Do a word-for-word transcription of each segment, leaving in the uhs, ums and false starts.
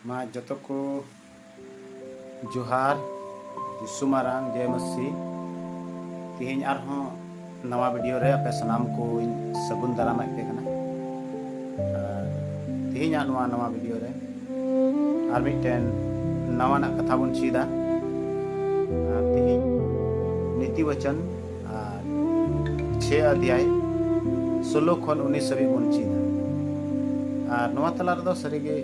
ᱢᱟ ᱡᱚᱛᱚ ᱠᱚ ᱡᱚᱦᱟᱨ, ᱡᱤᱥᱩ ᱢᱟᱨᱟᱝ, ᱡᱚᱭ ᱢᱟᱹᱥᱤ᱾ ᱛᱮᱦᱮᱧ ᱟᱨᱦᱚᱸ ᱱᱟᱣᱟ ᱵᱷᱤᱰᱤᱭᱳ ᱨᱮ ᱟᱯᱮ ᱥᱟᱱᱟᱢ ᱠᱚᱧ ᱥᱟᱹᱜᱩᱱ ᱫᱟᱨᱟᱢᱮᱫ ᱯᱮ ᱠᱟᱱᱟ᱾ ᱟᱨ ᱛᱮᱦᱮᱧᱟᱜ ᱱᱚᱣᱟ ᱱᱟᱣᱟ ᱵᱷᱤᱰᱤᱭᱳ ᱨᱮ ᱟᱨ ᱢᱤᱫᱴᱮᱱ ᱱᱟᱣᱟᱱᱟᱜ ᱠᱟᱛᱷᱟ ᱵᱚᱱ ᱪᱮᱫᱟ᱾ ᱟᱨ ᱛᱮᱦᱮᱧ ᱱᱤᱛᱤ ᱵᱟᱪᱚᱱ ᱟᱨ ᱪᱷᱮ ᱚᱫᱷᱭᱟᱭ ᱥᱳᱞᱳ ᱠᱷᱚᱱ ᱩᱱᱤᱥ ᱦᱟᱹᱵᱤᱡ ᱵᱚᱱ ᱪᱮᱫᱟ᱾ ᱟᱨ ᱱᱚᱣᱟ ᱛᱟᱞᱟ ᱨᱮᱫᱚ ᱥᱟᱹᱨᱤᱜᱮ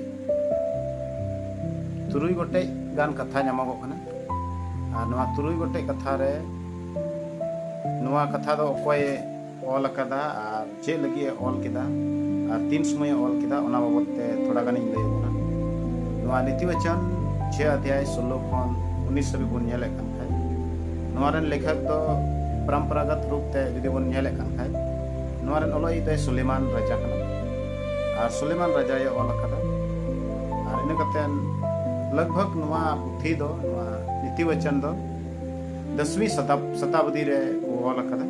ᱛᱩᱨᱩᱭ ᱜᱚᱴᱮᱡ ᱜᱟᱱ ᱠᱟᱛᱷᱟ ᱧᱟᱢᱚᱜᱚᱜ ᱠᱟᱱᱟ᱾ ᱟᱨ ᱱᱚᱣᱟ ᱛᱩᱨᱩᱭ ᱜᱚᱴᱮᱡ ᱠᱟᱛᱷᱟ ᱨᱮ ᱱᱚᱣᱟ ᱠᱟᱛᱷᱟ ᱫᱚ ᱚᱠᱚᱭᱮ ᱚᱞ ᱟᱠᱟᱫᱟ ᱟᱨ ᱪᱮᱫ ᱞᱟᱹᱜᱤᱫ ᱮ ᱚᱞ ᱠᱮᱫᱟ ᱟᱨ ᱛᱤᱱ ᱥᱚᱢᱚᱭ ᱮ ᱚᱞ ᱠᱮᱫᱟ, ᱚᱱᱟ ᱵᱟᱵᱚᱫ ᱛᱮ ᱛᱷᱚᱲᱟ ᱜᱟᱱᱤᱧ ᱞᱟᱹᱭ ᱟᱵᱚᱱᱟ᱾ ᱱᱚᱣᱟ ᱱᱤᱛᱤ ᱵᱟᱪᱚᱱ ᱪᱷᱮ ᱚᱫᱷᱭᱟᱭ ᱥᱳᱞᱳ ᱠᱷᱚᱱ ᱩᱱᱤᱥ ᱦᱟᱹᱵᱤᱡ ᱵᱚᱱ ᱧᱮᱞᱮᱫ ᱠᱟᱱ ᱠᱷᱟᱡ, ᱱᱚᱣᱟ ᱨᱮᱱ ᱞᱮᱠᱷᱚᱠ ᱫᱚ ᱯᱚᱨᱚᱢᱯᱚᱨᱟᱜᱚᱛ ᱨᱩᱯ ᱛᱮ ᱡᱩᱫᱤ ᱵᱚᱱ ᱧᱮᱞᱮᱫ ᱠᱟᱱ ᱠᱷᱟᱡ, ᱱᱚᱣᱟ ᱨᱮᱱ ᱚᱞᱚᱜᱤᱡ ᱫᱚᱭ ᱥᱩᱞᱮᱢᱟᱱ ᱨᱟᱡᱟ ᱠᱟᱱᱟ᱾ ᱟᱨ ᱥᱩᱞᱮᱢᱟᱱ ᱨᱟᱡᱟᱭ ᱚᱞ ᱟᱠᱟᱫᱟ᱾ ᱟᱨ ᱤᱱᱟᱹ ᱠᱟᱛᱮ ᱞᱟᱜᱽ ᱵᱷᱟᱜᱽ ᱱᱚᱣᱟ ᱯᱩᱛᱷᱤ ᱫᱚ, ᱱᱚᱣᱟ ᱱᱤᱛᱤ ᱵᱟᱪᱚᱱ ᱫᱚ ᱫᱚᱥᱣᱤᱸ ᱥᱚᱛᱟᱵ-, ᱥᱚᱛᱟᱵᱫᱤ ᱨᱮ ᱠᱚ ᱚᱞ ᱟᱠᱟᱫᱟ᱾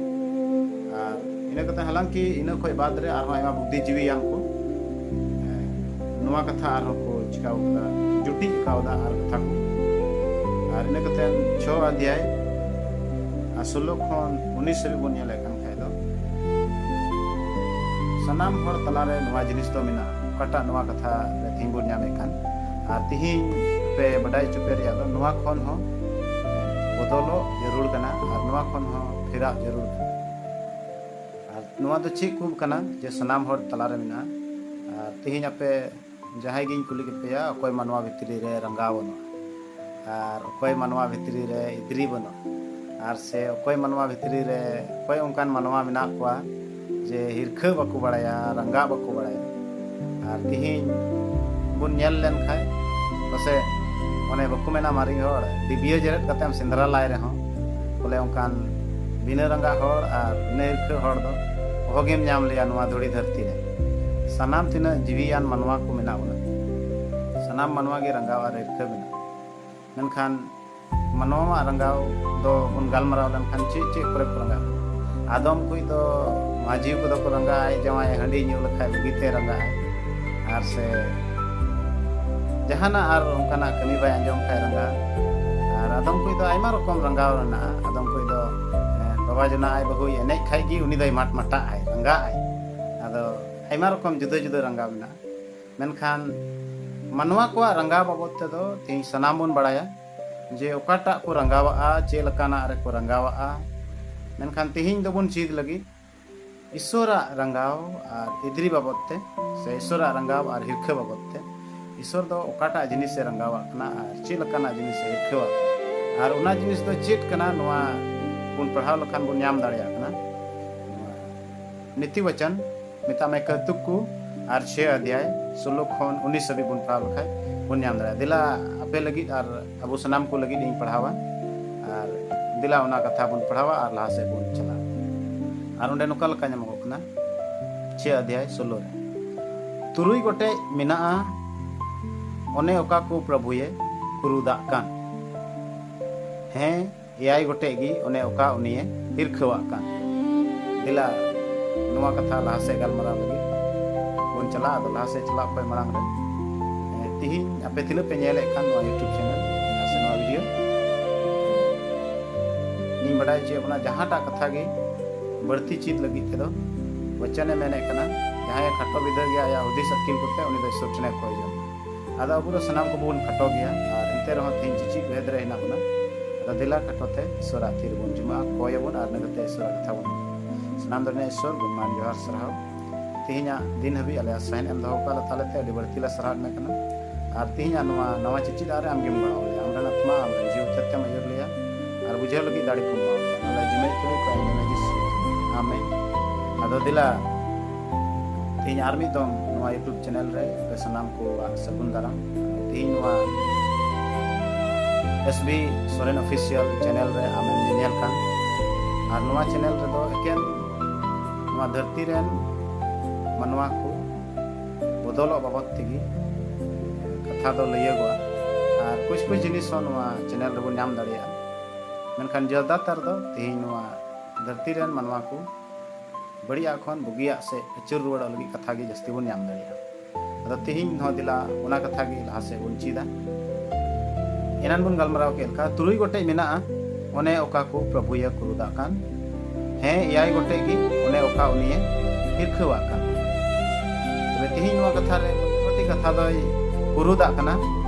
ᱟᱨ ᱤᱱᱟᱹ ᱠᱟᱛᱮ ᱦᱟᱞᱟᱝᱠᱤ ᱤᱱᱟᱹ ᱠᱷᱚᱡ ᱵᱟᱫ ᱨᱮ ᱟᱨᱦᱚᱸ ᱟᱭᱢᱟ ᱵᱩᱫᱽᱫᱷᱤᱡᱤᱵᱤᱭᱟᱱ ᱠᱚ, ᱮ, ᱱᱚᱣᱟ ᱠᱟᱛᱷᱟ ᱟᱨᱦᱚᱸ ᱠᱚ ᱪᱤᱠᱟᱹᱣ ᱠᱟᱫᱟ, ᱡᱩᱴᱤᱡ ᱠᱟᱣᱫᱟ ᱟᱨ ᱠᱟᱛᱷᱟ ᱠᱚ᱾ ᱟᱨ ᱤᱱᱟᱹ ᱠᱟᱛᱮ ᱪᱷᱚ ᱚᱫᱷᱭᱟᱭ ᱟᱨ ᱥᱳᱞᱳ ᱠᱷᱚᱱ ᱩᱱᱤᱥ ᱦᱟᱹᱵᱤᱡ ᱵᱚᱱ ᱧᱮᱞᱮᱫ ᱠᱟᱱ ᱠᱷᱟᱡ ᱫᱚ, ᱥᱟᱱᱟᱢ ᱦᱚᱲ ᱛᱟᱞᱟᱨᱮ ᱱᱚᱣᱟ ᱡᱤᱱᱤᱥ ᱫᱚ ᱢᱮᱱᱟᱜᱼᱟ᱾ ᱚᱠᱟᱴᱟᱜ ᱱᱚᱣᱟ ᱠᱟᱛᱷᱟ ᱨᱮ ᱛᱮᱦᱮᱧ ᱵᱚᱱ ᱧᱟᱢᱮᱫ ᱠᱟᱱ, ᱟᱨ ᱛᱮᱦᱮᱧ ᱯᱮ ᱵᱟᱰᱟᱭ ᱦᱚᱪᱚ ᱯᱮ ᱨᱮᱭᱟᱜ ᱫᱚ, ᱱᱚᱣᱟ ᱠᱷᱚᱱ ᱦᱚᱸ ᱵᱚᱫᱚᱞᱚᱜ ᱡᱟᱹᱨᱩᱲ ᱠᱟᱱᱟ ᱟᱨ ᱱᱚᱣᱟ ᱠᱷᱚᱱ ᱦᱚᱸ ᱯᱷᱮᱨᱟᱜ ᱡᱟᱹᱨᱩᱲ ᱠᱟᱱᱟ᱾ ᱟᱨ ᱱᱚᱣᱟ ᱫᱚ ᱪᱮᱫ ᱠᱚ ᱠᱟᱱᱟ ᱡᱮ ᱥᱟᱱᱟᱢ ᱦᱚᱲ ᱛᱟᱞᱟᱨᱮ ᱢᱮᱱᱟᱜᱼᱟ? ᱟᱨ ᱛᱮᱦᱮᱧ ᱟᱯᱮ ᱡᱟᱦᱟᱸᱭ ᱜᱤᱧ ᱠᱩᱞᱤ ᱠᱮᱫ ᱯᱮᱭᱟ, ᱚᱠᱚᱭ ᱢᱟᱱᱣᱟ ᱵᱷᱤᱛᱨᱤ ᱨᱮ ᱨᱟᱸᱜᱟᱣ ᱵᱟᱹᱱᱩᱜᱼᱟ ᱟᱨ ᱚᱠᱚᱭ ᱢᱟᱱᱣᱟ ᱵᱷᱤᱛᱨᱤ ᱨᱮ ᱤᱫᱽᱨᱤ ᱵᱟᱹᱱᱩᱜᱼᱟ, ᱟᱨ ᱥᱮ ᱚᱠᱚᱭ ᱢᱟᱱᱣᱟ ᱵᱷᱤᱛᱨᱤ ᱨᱮ ᱚᱠᱚᱭ ᱚᱱᱠᱟᱱ ᱢᱟᱱᱣᱟ ᱢᱮᱱᱟᱜ ᱠᱚᱣᱟ ᱡᱮ ᱦᱤᱨᱠᱷᱟᱹ ᱵᱟᱠᱚ ᱵᱟᱲᱟᱭᱟ, ᱨᱟᱸᱜᱟᱜ ᱵᱟᱠᱚ ᱵᱟᱲᱟᱭᱟ? ᱟᱨ ᱛᱤᱦᱤᱧ ᱵᱚᱱ ᱧᱮᱞ ᱞᱮᱱᱠᱷᱟᱡ ᱯᱟᱥᱮᱡ ᱚᱱᱮ ᱵᱟᱠᱚ ᱢᱮᱱᱟ ᱢᱟᱨᱮ ᱦᱚᱲ, ᱰᱤᱵᱤᱭᱟᱹ ᱡᱮᱨᱮᱫ ᱠᱟᱛᱮᱢ ᱥᱮᱸᱫᱽᱨᱟ ᱞᱟᱭ ᱨᱮᱦᱚᱸ ᱵᱚᱞᱮ ᱚᱱᱠᱟᱱ ᱵᱤᱱᱟᱹ ᱨᱟᱸᱜᱟᱜ ᱦᱚᱲ ᱟᱨ ᱵᱤᱱᱟᱹ ᱦᱤᱨᱠᱷᱟᱹ ᱦᱚᱲ ᱫᱚ ᱚᱦᱚᱜᱮᱢ ᱧᱟᱢ ᱞᱮᱭᱟ ᱱᱚᱣᱟ ᱫᱷᱩᱲᱤ ᱫᱷᱟᱹᱨᱛᱤ ᱨᱮ᱾ ᱥᱟᱱᱟᱢ ᱛᱤᱱᱟᱹᱜ ᱡᱤᱣᱤᱭᱟᱱ ᱢᱟᱱᱣᱟ ᱠᱚ ᱢᱮᱱᱟᱜ ᱵᱚᱱᱟ, ᱥᱟᱱᱟᱢ ᱢᱟᱱᱣᱟ ᱜᱮ ᱨᱟᱸᱜᱟᱣ ᱟᱨ ᱦᱤᱨᱠᱷᱟᱹ ᱢᱮᱱᱟᱜᱼᱟ᱾ ᱢᱮᱱᱠᱷᱟᱱ ᱢᱟᱱᱣᱟᱣᱟᱜ ᱨᱟᱸᱜᱟᱣ ᱫᱚ ᱵᱚᱱ ᱜᱟᱞᱢᱟᱨᱟᱣ ᱞᱮᱱᱠᱷᱟᱱ ᱪᱮᱫ ᱪᱮᱫ ᱠᱚᱨᱮ ᱠᱚ ᱨᱟᱸᱜᱟᱜᱼᱟ? ᱟᱫᱚᱢ ᱠᱚ ᱫᱚ ᱢᱟᱹᱡᱷᱤ ᱠᱚᱫᱚ ᱠᱚ ᱨᱟᱸᱜᱟᱜᱼᱟ, ᱟᱡ ᱡᱟᱶᱟᱭ ᱦᱟᱺᱰᱤ ᱧᱩ ᱞᱮᱠᱷᱟᱡ ᱵᱩᱜᱤᱛᱮ ᱨᱟᱸᱜᱟᱜᱼᱟ᱾ ᱟᱨ ᱥᱮ ᱡᱟᱦᱟᱱᱟᱜ ᱟᱨ ᱚᱱᱠᱟᱱᱟᱜ ᱠᱟᱹᱢᱤ ᱵᱟᱭ ᱟᱸᱡᱚᱢ ᱠᱷᱟᱡ ᱨᱟᱸᱜᱟᱣ᱾ ᱟᱨ ᱟᱫᱚᱢ ᱠᱚ ᱫᱚ ᱟᱭᱢᱟ ᱨᱚᱠᱚᱢ ᱨᱟᱸᱜᱟᱣ ᱢᱮᱱᱟᱜᱼᱟ᱾ ᱟᱫᱚᱢ ᱠᱚ ᱫᱚ, ᱮ, ᱵᱟᱵᱟ ᱡᱚᱱᱟ ᱟᱡ ᱵᱟᱹᱦᱩᱭ ᱮᱱᱮᱡ ᱠᱷᱟᱡ ᱜᱮ ᱩᱱᱤ ᱫᱚᱭ ᱢᱟᱴ ᱢᱟᱴᱟᱜ ᱟᱭ, ᱨᱟᱸᱜᱟᱜ ᱟᱭ᱾ ᱟᱫᱚ ᱟᱭᱢᱟ ᱨᱚᱠᱚᱢ ᱡᱩᱫᱟᱹ ᱡᱩᱫᱟᱹ ᱨᱟᱸᱜᱟᱣ ᱢᱮᱱᱟᱜᱼᱟ᱾ ᱢᱮᱱᱠᱷᱟᱱ ᱢᱟᱱᱣᱟ ᱠᱚᱣᱟᱜ ᱨᱟᱸᱜᱟᱣ ᱵᱟᱵᱚᱫ ᱛᱮᱫᱚ ᱛᱮᱦᱮᱧ ᱥᱟᱱᱟᱢ ᱵᱚᱱ ᱵᱟᱲᱟᱭᱟ ᱡᱮ ᱚᱠᱟᱴᱟᱜ ᱠᱚ ᱨᱟᱸᱜᱟᱣᱟᱜᱼᱟ, ᱪᱮᱫ ᱞᱮᱠᱟᱱᱟᱜ ᱨᱮᱠᱚ ᱨᱟᱸᱜᱟᱣᱟᱜᱼᱟ᱾ ᱢᱮᱱᱠᱷᱟᱱ ᱛᱮᱦᱮᱧ ᱫᱚᱵᱚᱱ ᱪᱮᱫ ᱞᱟᱹᱜᱤᱫ ᱤᱥᱚᱨᱟᱜ ᱨᱟᱸᱜᱟᱣ ᱟᱨ ᱤᱫᱨᱤ ᱵᱟᱵᱚᱫ ᱛᱮ, ᱥᱮ ᱤᱥᱚᱨᱟᱜ ᱨᱟᱸᱜᱟᱣ ᱟᱨ ᱦᱤᱨᱠᱷᱟᱹ ᱵᱟᱵᱚᱫ ᱛᱮ, ᱤᱥᱚᱨ ᱫᱚ ᱚᱠᱟᱴᱟᱜ ᱡᱤᱱᱤᱥᱮ ᱨᱟᱸᱜᱟᱣᱟᱜ ᱠᱟᱱᱟ ᱟᱨ ᱪᱮᱫ ᱞᱮᱠᱟᱱᱟᱜ ᱡᱤᱱᱤᱥᱮ ᱦᱤᱨᱠᱷᱟᱹᱣᱟᱜ ᱠᱟᱱᱟ, ᱟᱨ ᱚᱱᱟ ᱡᱤᱱᱤᱥ ᱫᱚ ᱪᱮᱫ ᱠᱟᱱᱟ, ᱱᱚᱣᱟ ᱵᱚᱱ ᱯᱟᱲᱦᱟᱣ ᱞᱮᱠᱷᱟᱱ ᱵᱚᱱ ᱧᱟᱢ ᱫᱟᱲᱮᱭᱟᱜ ᱠᱟᱱᱟ᱾ ᱱᱤᱛᱤ ᱵᱟᱪᱚᱱ, ᱢᱮᱛᱟᱜ ᱢᱮ ᱠᱟᱹᱛᱩᱠ ᱠᱚ, ᱟᱨ ᱪᱷᱮ ᱚᱫᱷᱭᱟᱭ, ᱥᱳᱞᱳ ᱠᱷᱚᱱ ᱩᱱᱤᱥ ᱦᱟᱹᱵᱤᱡ ᱵᱚᱱ ᱯᱟᱲᱦᱟᱣ ᱞᱮᱠᱷᱟᱡ ᱵᱚᱱ ᱧᱟᱢ ᱫᱟᱲᱮᱭᱟᱜᱼᱟ᱾ ᱫᱮᱞᱟ ᱟᱯᱮ ᱞᱟᱹᱜᱤᱫ ᱟᱨ ᱟᱵᱚ ᱥᱟᱱᱟᱢ ᱠᱚ ᱞᱟᱹᱜᱤᱫ ᱤᱧ ᱯᱟᱲᱦᱟᱣᱟ, ᱟᱨ ᱫᱮᱞᱟ ᱚᱱᱟ ᱠᱟᱛᱷᱟ ᱵᱚᱱ ᱯᱟᱲᱦᱟᱣᱟ ᱟᱨ ᱞᱟᱦᱟ ᱥᱮᱫ ᱵᱚᱱ ᱪᱟᱞᱟᱜᱼᱟ᱾ ᱟᱨ ᱚᱸᱰᱮ ᱱᱚᱝᱠᱟ ᱞᱮᱠᱟ ᱧᱟᱢᱚᱜᱚᱜ ᱠᱟᱱᱟ, ᱪᱷᱮ ᱚᱫᱷᱭᱟᱭ ᱥᱳᱞᱳ ᱨᱮ, ᱛᱩᱨᱩᱭ ᱜᱚᱴᱮᱡ ᱢᱮᱱᱟᱜᱼᱟ ᱚᱱᱮ ᱚᱠᱟ ᱠᱚ ᱯᱨᱚᱵᱷᱩᱭᱮ ᱠᱩᱨᱩᱫᱟᱜ ᱠᱟᱱ᱾ ᱦᱮᱸ, ᱮᱭᱟᱭ ᱜᱚᱴᱮᱡ ᱜᱮ ᱚᱱᱮ ᱚᱠᱟ ᱩᱱᱤᱭᱮ ᱦᱤᱨᱠᱷᱟᱹᱣᱟᱜ ᱠᱟᱱ᱾ ᱫᱮᱞᱟ ᱱᱚᱣᱟ ᱠᱟᱛᱷᱟ ᱞᱟᱦᱟ ᱥᱮᱫ ᱜᱟᱞᱢᱟᱨᱟᱣ ᱞᱟᱹᱜᱤᱫ ᱵᱚᱱ ᱪᱟᱞᱟᱜᱼᱟ᱾ ᱟᱫᱚ ᱞᱟᱦᱟ ᱥᱮᱫ ᱪᱟᱞᱟᱜ ᱠᱷᱚᱱ ᱢᱟᱲᱟᱝ ᱨᱮ, ᱮ, ᱛᱤᱦᱤᱧ ᱟᱯᱮ ᱛᱤᱱᱟᱹᱜ ᱯᱮ ᱧᱮᱞᱮᱫ ᱠᱟᱱ ᱱᱚᱣᱟ YouTube channel ᱟᱨ ᱥᱮ ᱱᱚᱣᱟ video, ᱤᱧ ᱵᱟᱰᱟᱭ ᱦᱚᱪᱚᱭᱮᱫ ᱵᱚᱱᱟ, ᱡᱟᱦᱟᱸᱴᱟᱜ ᱠᱟᱛᱷᱟ ᱜᱮ ᱵᱟᱹᱲᱛᱤ ᱪᱮᱫ ᱞᱟᱹᱜᱤᱫ ᱛᱮᱫᱚ ᱵᱚᱪᱚᱱᱮ ᱢᱮᱱᱮᱫ ᱠᱟᱱᱟ, ᱡᱟᱦᱟᱸᱭᱮ ᱠᱷᱟᱴᱚ ᱵᱤᱫᱟᱹ ᱜᱮᱭᱟ ᱟᱭᱟᱜ ᱦᱩᱫᱤᱥ ᱟᱹᱠᱤᱞ ᱠᱚᱛᱮ, ᱩᱱᱤ ᱫᱚ ᱤᱥᱚᱨ ᱴᱷᱮᱱᱮ ᱠᱚᱭ ᱡᱚᱝ᱾ ᱟᱫᱚ ᱟᱵᱚ ᱫᱚ ᱥᱟᱱᱟᱢ ᱠᱚᱵᱚᱱ ᱠᱷᱟᱴᱚ ᱜᱮᱭᱟ, ᱟᱨ ᱮᱱᱛᱮ ᱨᱮᱦᱚᱸ ᱛᱮᱦᱮᱧ ᱪᱮᱪᱮᱫ ᱵᱷᱮᱫ ᱨᱮ ᱦᱮᱱᱟᱜ ᱵᱚᱱᱟ᱾ ᱟᱫᱚ ᱫᱮᱞᱟ ᱠᱷᱟᱴᱚ ᱛᱮ ᱤᱥᱚᱨᱟᱜ ᱛᱤ ᱨᱮᱵᱚᱱ ᱡᱚᱢᱟᱜᱼᱟ, ᱠᱚᱭ ᱟᱵᱚᱱ ᱟᱨ ᱤᱱᱟᱹ ᱠᱟᱛᱮ ᱤᱥᱚᱨᱟᱜ ᱠᱟᱛᱷᱟ ᱵᱚᱱ ᱥᱟᱱᱟᱢ ᱫᱚ ᱱᱤᱭᱟᱹ ᱤᱥᱚᱨ ᱵᱚᱱ ᱢᱟᱱ ᱡᱚᱦᱟᱨ ᱥᱟᱨᱦᱟᱣ᱾ ᱛᱮᱦᱮᱧᱟᱜ ᱫᱤᱱ ᱦᱟᱹᱵᱤᱡ ᱟᱞᱮᱭᱟᱜ ᱥᱟᱭᱤᱱ ᱮᱢ ᱫᱚᱦᱚ ᱠᱟᱜ ᱞᱮ ᱛᱟᱞᱮ ᱛᱮ ᱟᱹᱰᱤ ᱵᱟᱹᱲᱛᱤ ᱞᱮ ᱥᱟᱨᱦᱟᱣᱮᱫ ᱢᱮ ᱠᱟᱱᱟ᱾ ᱟᱨ ᱛᱮᱦᱮᱧᱟᱜ ᱱᱚᱣᱟ ᱱᱟᱣᱟ ᱪᱮᱪᱮᱫ ᱨᱮ ᱟᱢᱜᱮᱢ ᱜᱚᱲᱚ ᱞᱮᱭᱟ, ᱟᱢᱨᱮᱱ ᱟᱛᱢᱟ ᱟᱢᱨᱮᱱ ᱡᱤᱣᱤ ᱦᱚᱛᱮᱡ ᱛᱮᱢ ᱟᱹᱭᱩᱨ ᱞᱮᱭᱟ᱾ ᱟᱨ ᱵᱩᱡᱷᱟᱹᱣ ᱞᱟᱹᱜᱤᱫ ᱫᱟᱲᱮ ᱠᱚ ᱮᱢᱟ ᱞᱮᱭᱟ᱾ ᱱᱚᱣᱟ ᱞᱮ ᱡᱤᱢᱟᱹᱭ ᱛᱩᱞᱩᱡ ᱠᱚ ᱮᱢ ᱞᱟᱹᱜᱤᱫ᱾ ᱟᱢᱮᱱ᱾ ᱟᱫᱚ ᱫᱮᱞᱟ ᱛᱮᱦᱮᱧ ᱟᱨ ᱢᱤᱫ ᱫᱚᱢ ᱱᱚᱣᱟ YouTube channel ᱨᱮ ᱟᱯᱮ ᱥᱟᱱᱟᱢ ᱠᱚᱣᱟᱜ ᱥᱟᱹᱜᱩᱱ ᱫᱟᱨᱟᱢ᱾ ᱛᱮᱦᱮᱧ ᱱᱚᱣᱟ S B Soren Official channel ᱨᱮ ᱟᱢᱮᱢ ᱧᱮᱧᱮᱞ ᱠᱟᱱ᱾ ᱟᱨ ᱱᱚᱣᱟ channel ᱨᱮᱫᱚ ᱮᱠᱮᱱ ᱱᱚᱣᱟ ᱫᱷᱟᱹᱨᱛᱤ ᱨᱮᱱ ᱢᱟᱱᱣᱟ ᱠᱚ ᱵᱚᱫᱚᱞᱚᱜ ᱵᱟᱵᱚᱫ ᱛᱮᱜᱮ ᱠᱟᱛᱷᱟ ᱫᱚ ᱞᱟᱹᱭᱟᱹᱜᱚᱜᱼᱟ᱾ ᱟᱨ ᱠᱩᱪ ᱠᱩᱪ ᱡᱤᱱᱤᱥ ᱦᱚᱸ ᱱᱚᱣᱟ channel ᱨᱮᱵᱚᱱ ᱧᱟᱢ ᱫᱟᱲᱮᱭᱟᱜᱼᱟ᱾ ᱢᱮᱱᱠᱷᱟᱱ ᱡᱟᱫᱟᱛᱟᱨ ᱫᱚ ᱛᱮᱦᱮᱧ ᱱᱚᱣᱟ ᱫᱷᱟᱹᱨᱛᱤ ᱨᱮᱱ ᱢᱟᱱᱣᱟ ᱠᱚ ᱵᱟᱹᱲᱤᱡᱟᱜ ᱠᱷᱚᱱ ᱵᱩᱜᱤᱭᱟᱜ ᱥᱮᱫ ᱟᱹᱪᱩᱨ ᱨᱩᱣᱟᱹᱲᱚᱜ ᱞᱟᱹᱜᱤᱫ ᱠᱟᱛᱷᱟ ᱜᱮ ᱡᱟᱹᱥᱛᱤ ᱵᱚᱱ ᱧᱟᱢ ᱫᱟᱲᱮᱭᱟᱜᱼᱟ᱾ ᱟᱫᱚ ᱛᱮᱦᱮᱧ ᱦᱚᱸ ᱫᱮᱞᱟ ᱚᱱᱟ ᱠᱟᱛᱷᱟ ᱜᱮ ᱞᱟᱦᱟ ᱥᱮᱫ ᱵᱚᱱ ᱪᱮᱫᱟ᱾ ᱮᱱᱟᱱ ᱵᱚᱱ ᱜᱟᱞᱢᱟᱨᱟᱣ ᱠᱮᱫ ᱞᱮᱠᱟ, ᱛᱩᱨᱩᱭ ᱜᱚᱴᱮᱡ ᱢᱮᱱᱟᱜᱼᱟ ᱚᱱᱮ ᱚᱠᱟ ᱠᱚ ᱯᱨᱚᱵᱷᱩᱭᱮ ᱠᱩᱨᱩᱫᱟᱜ ᱠᱟᱱ᱾ ᱦᱮᱸ, ᱮᱭᱟᱭ ᱜᱚᱴᱮᱡ ᱜᱮ ᱚᱱᱮ ᱚᱠᱟ ᱩᱱᱤᱭᱮ ᱦᱤᱨᱠᱷᱟᱹᱣᱟᱜ ᱠᱟᱱ᱾ ᱛᱚᱵᱮ ᱛᱮᱦᱮᱧ ᱱᱚᱣᱟ ᱠᱟᱛᱷᱟ ᱨᱮ ᱢᱚᱬᱮ ᱜᱚᱴᱮᱡ ᱠᱟᱛᱷᱟ ᱫᱚᱭ ᱠᱩᱨᱩᱫᱟᱜ ᱠᱟᱱᱟ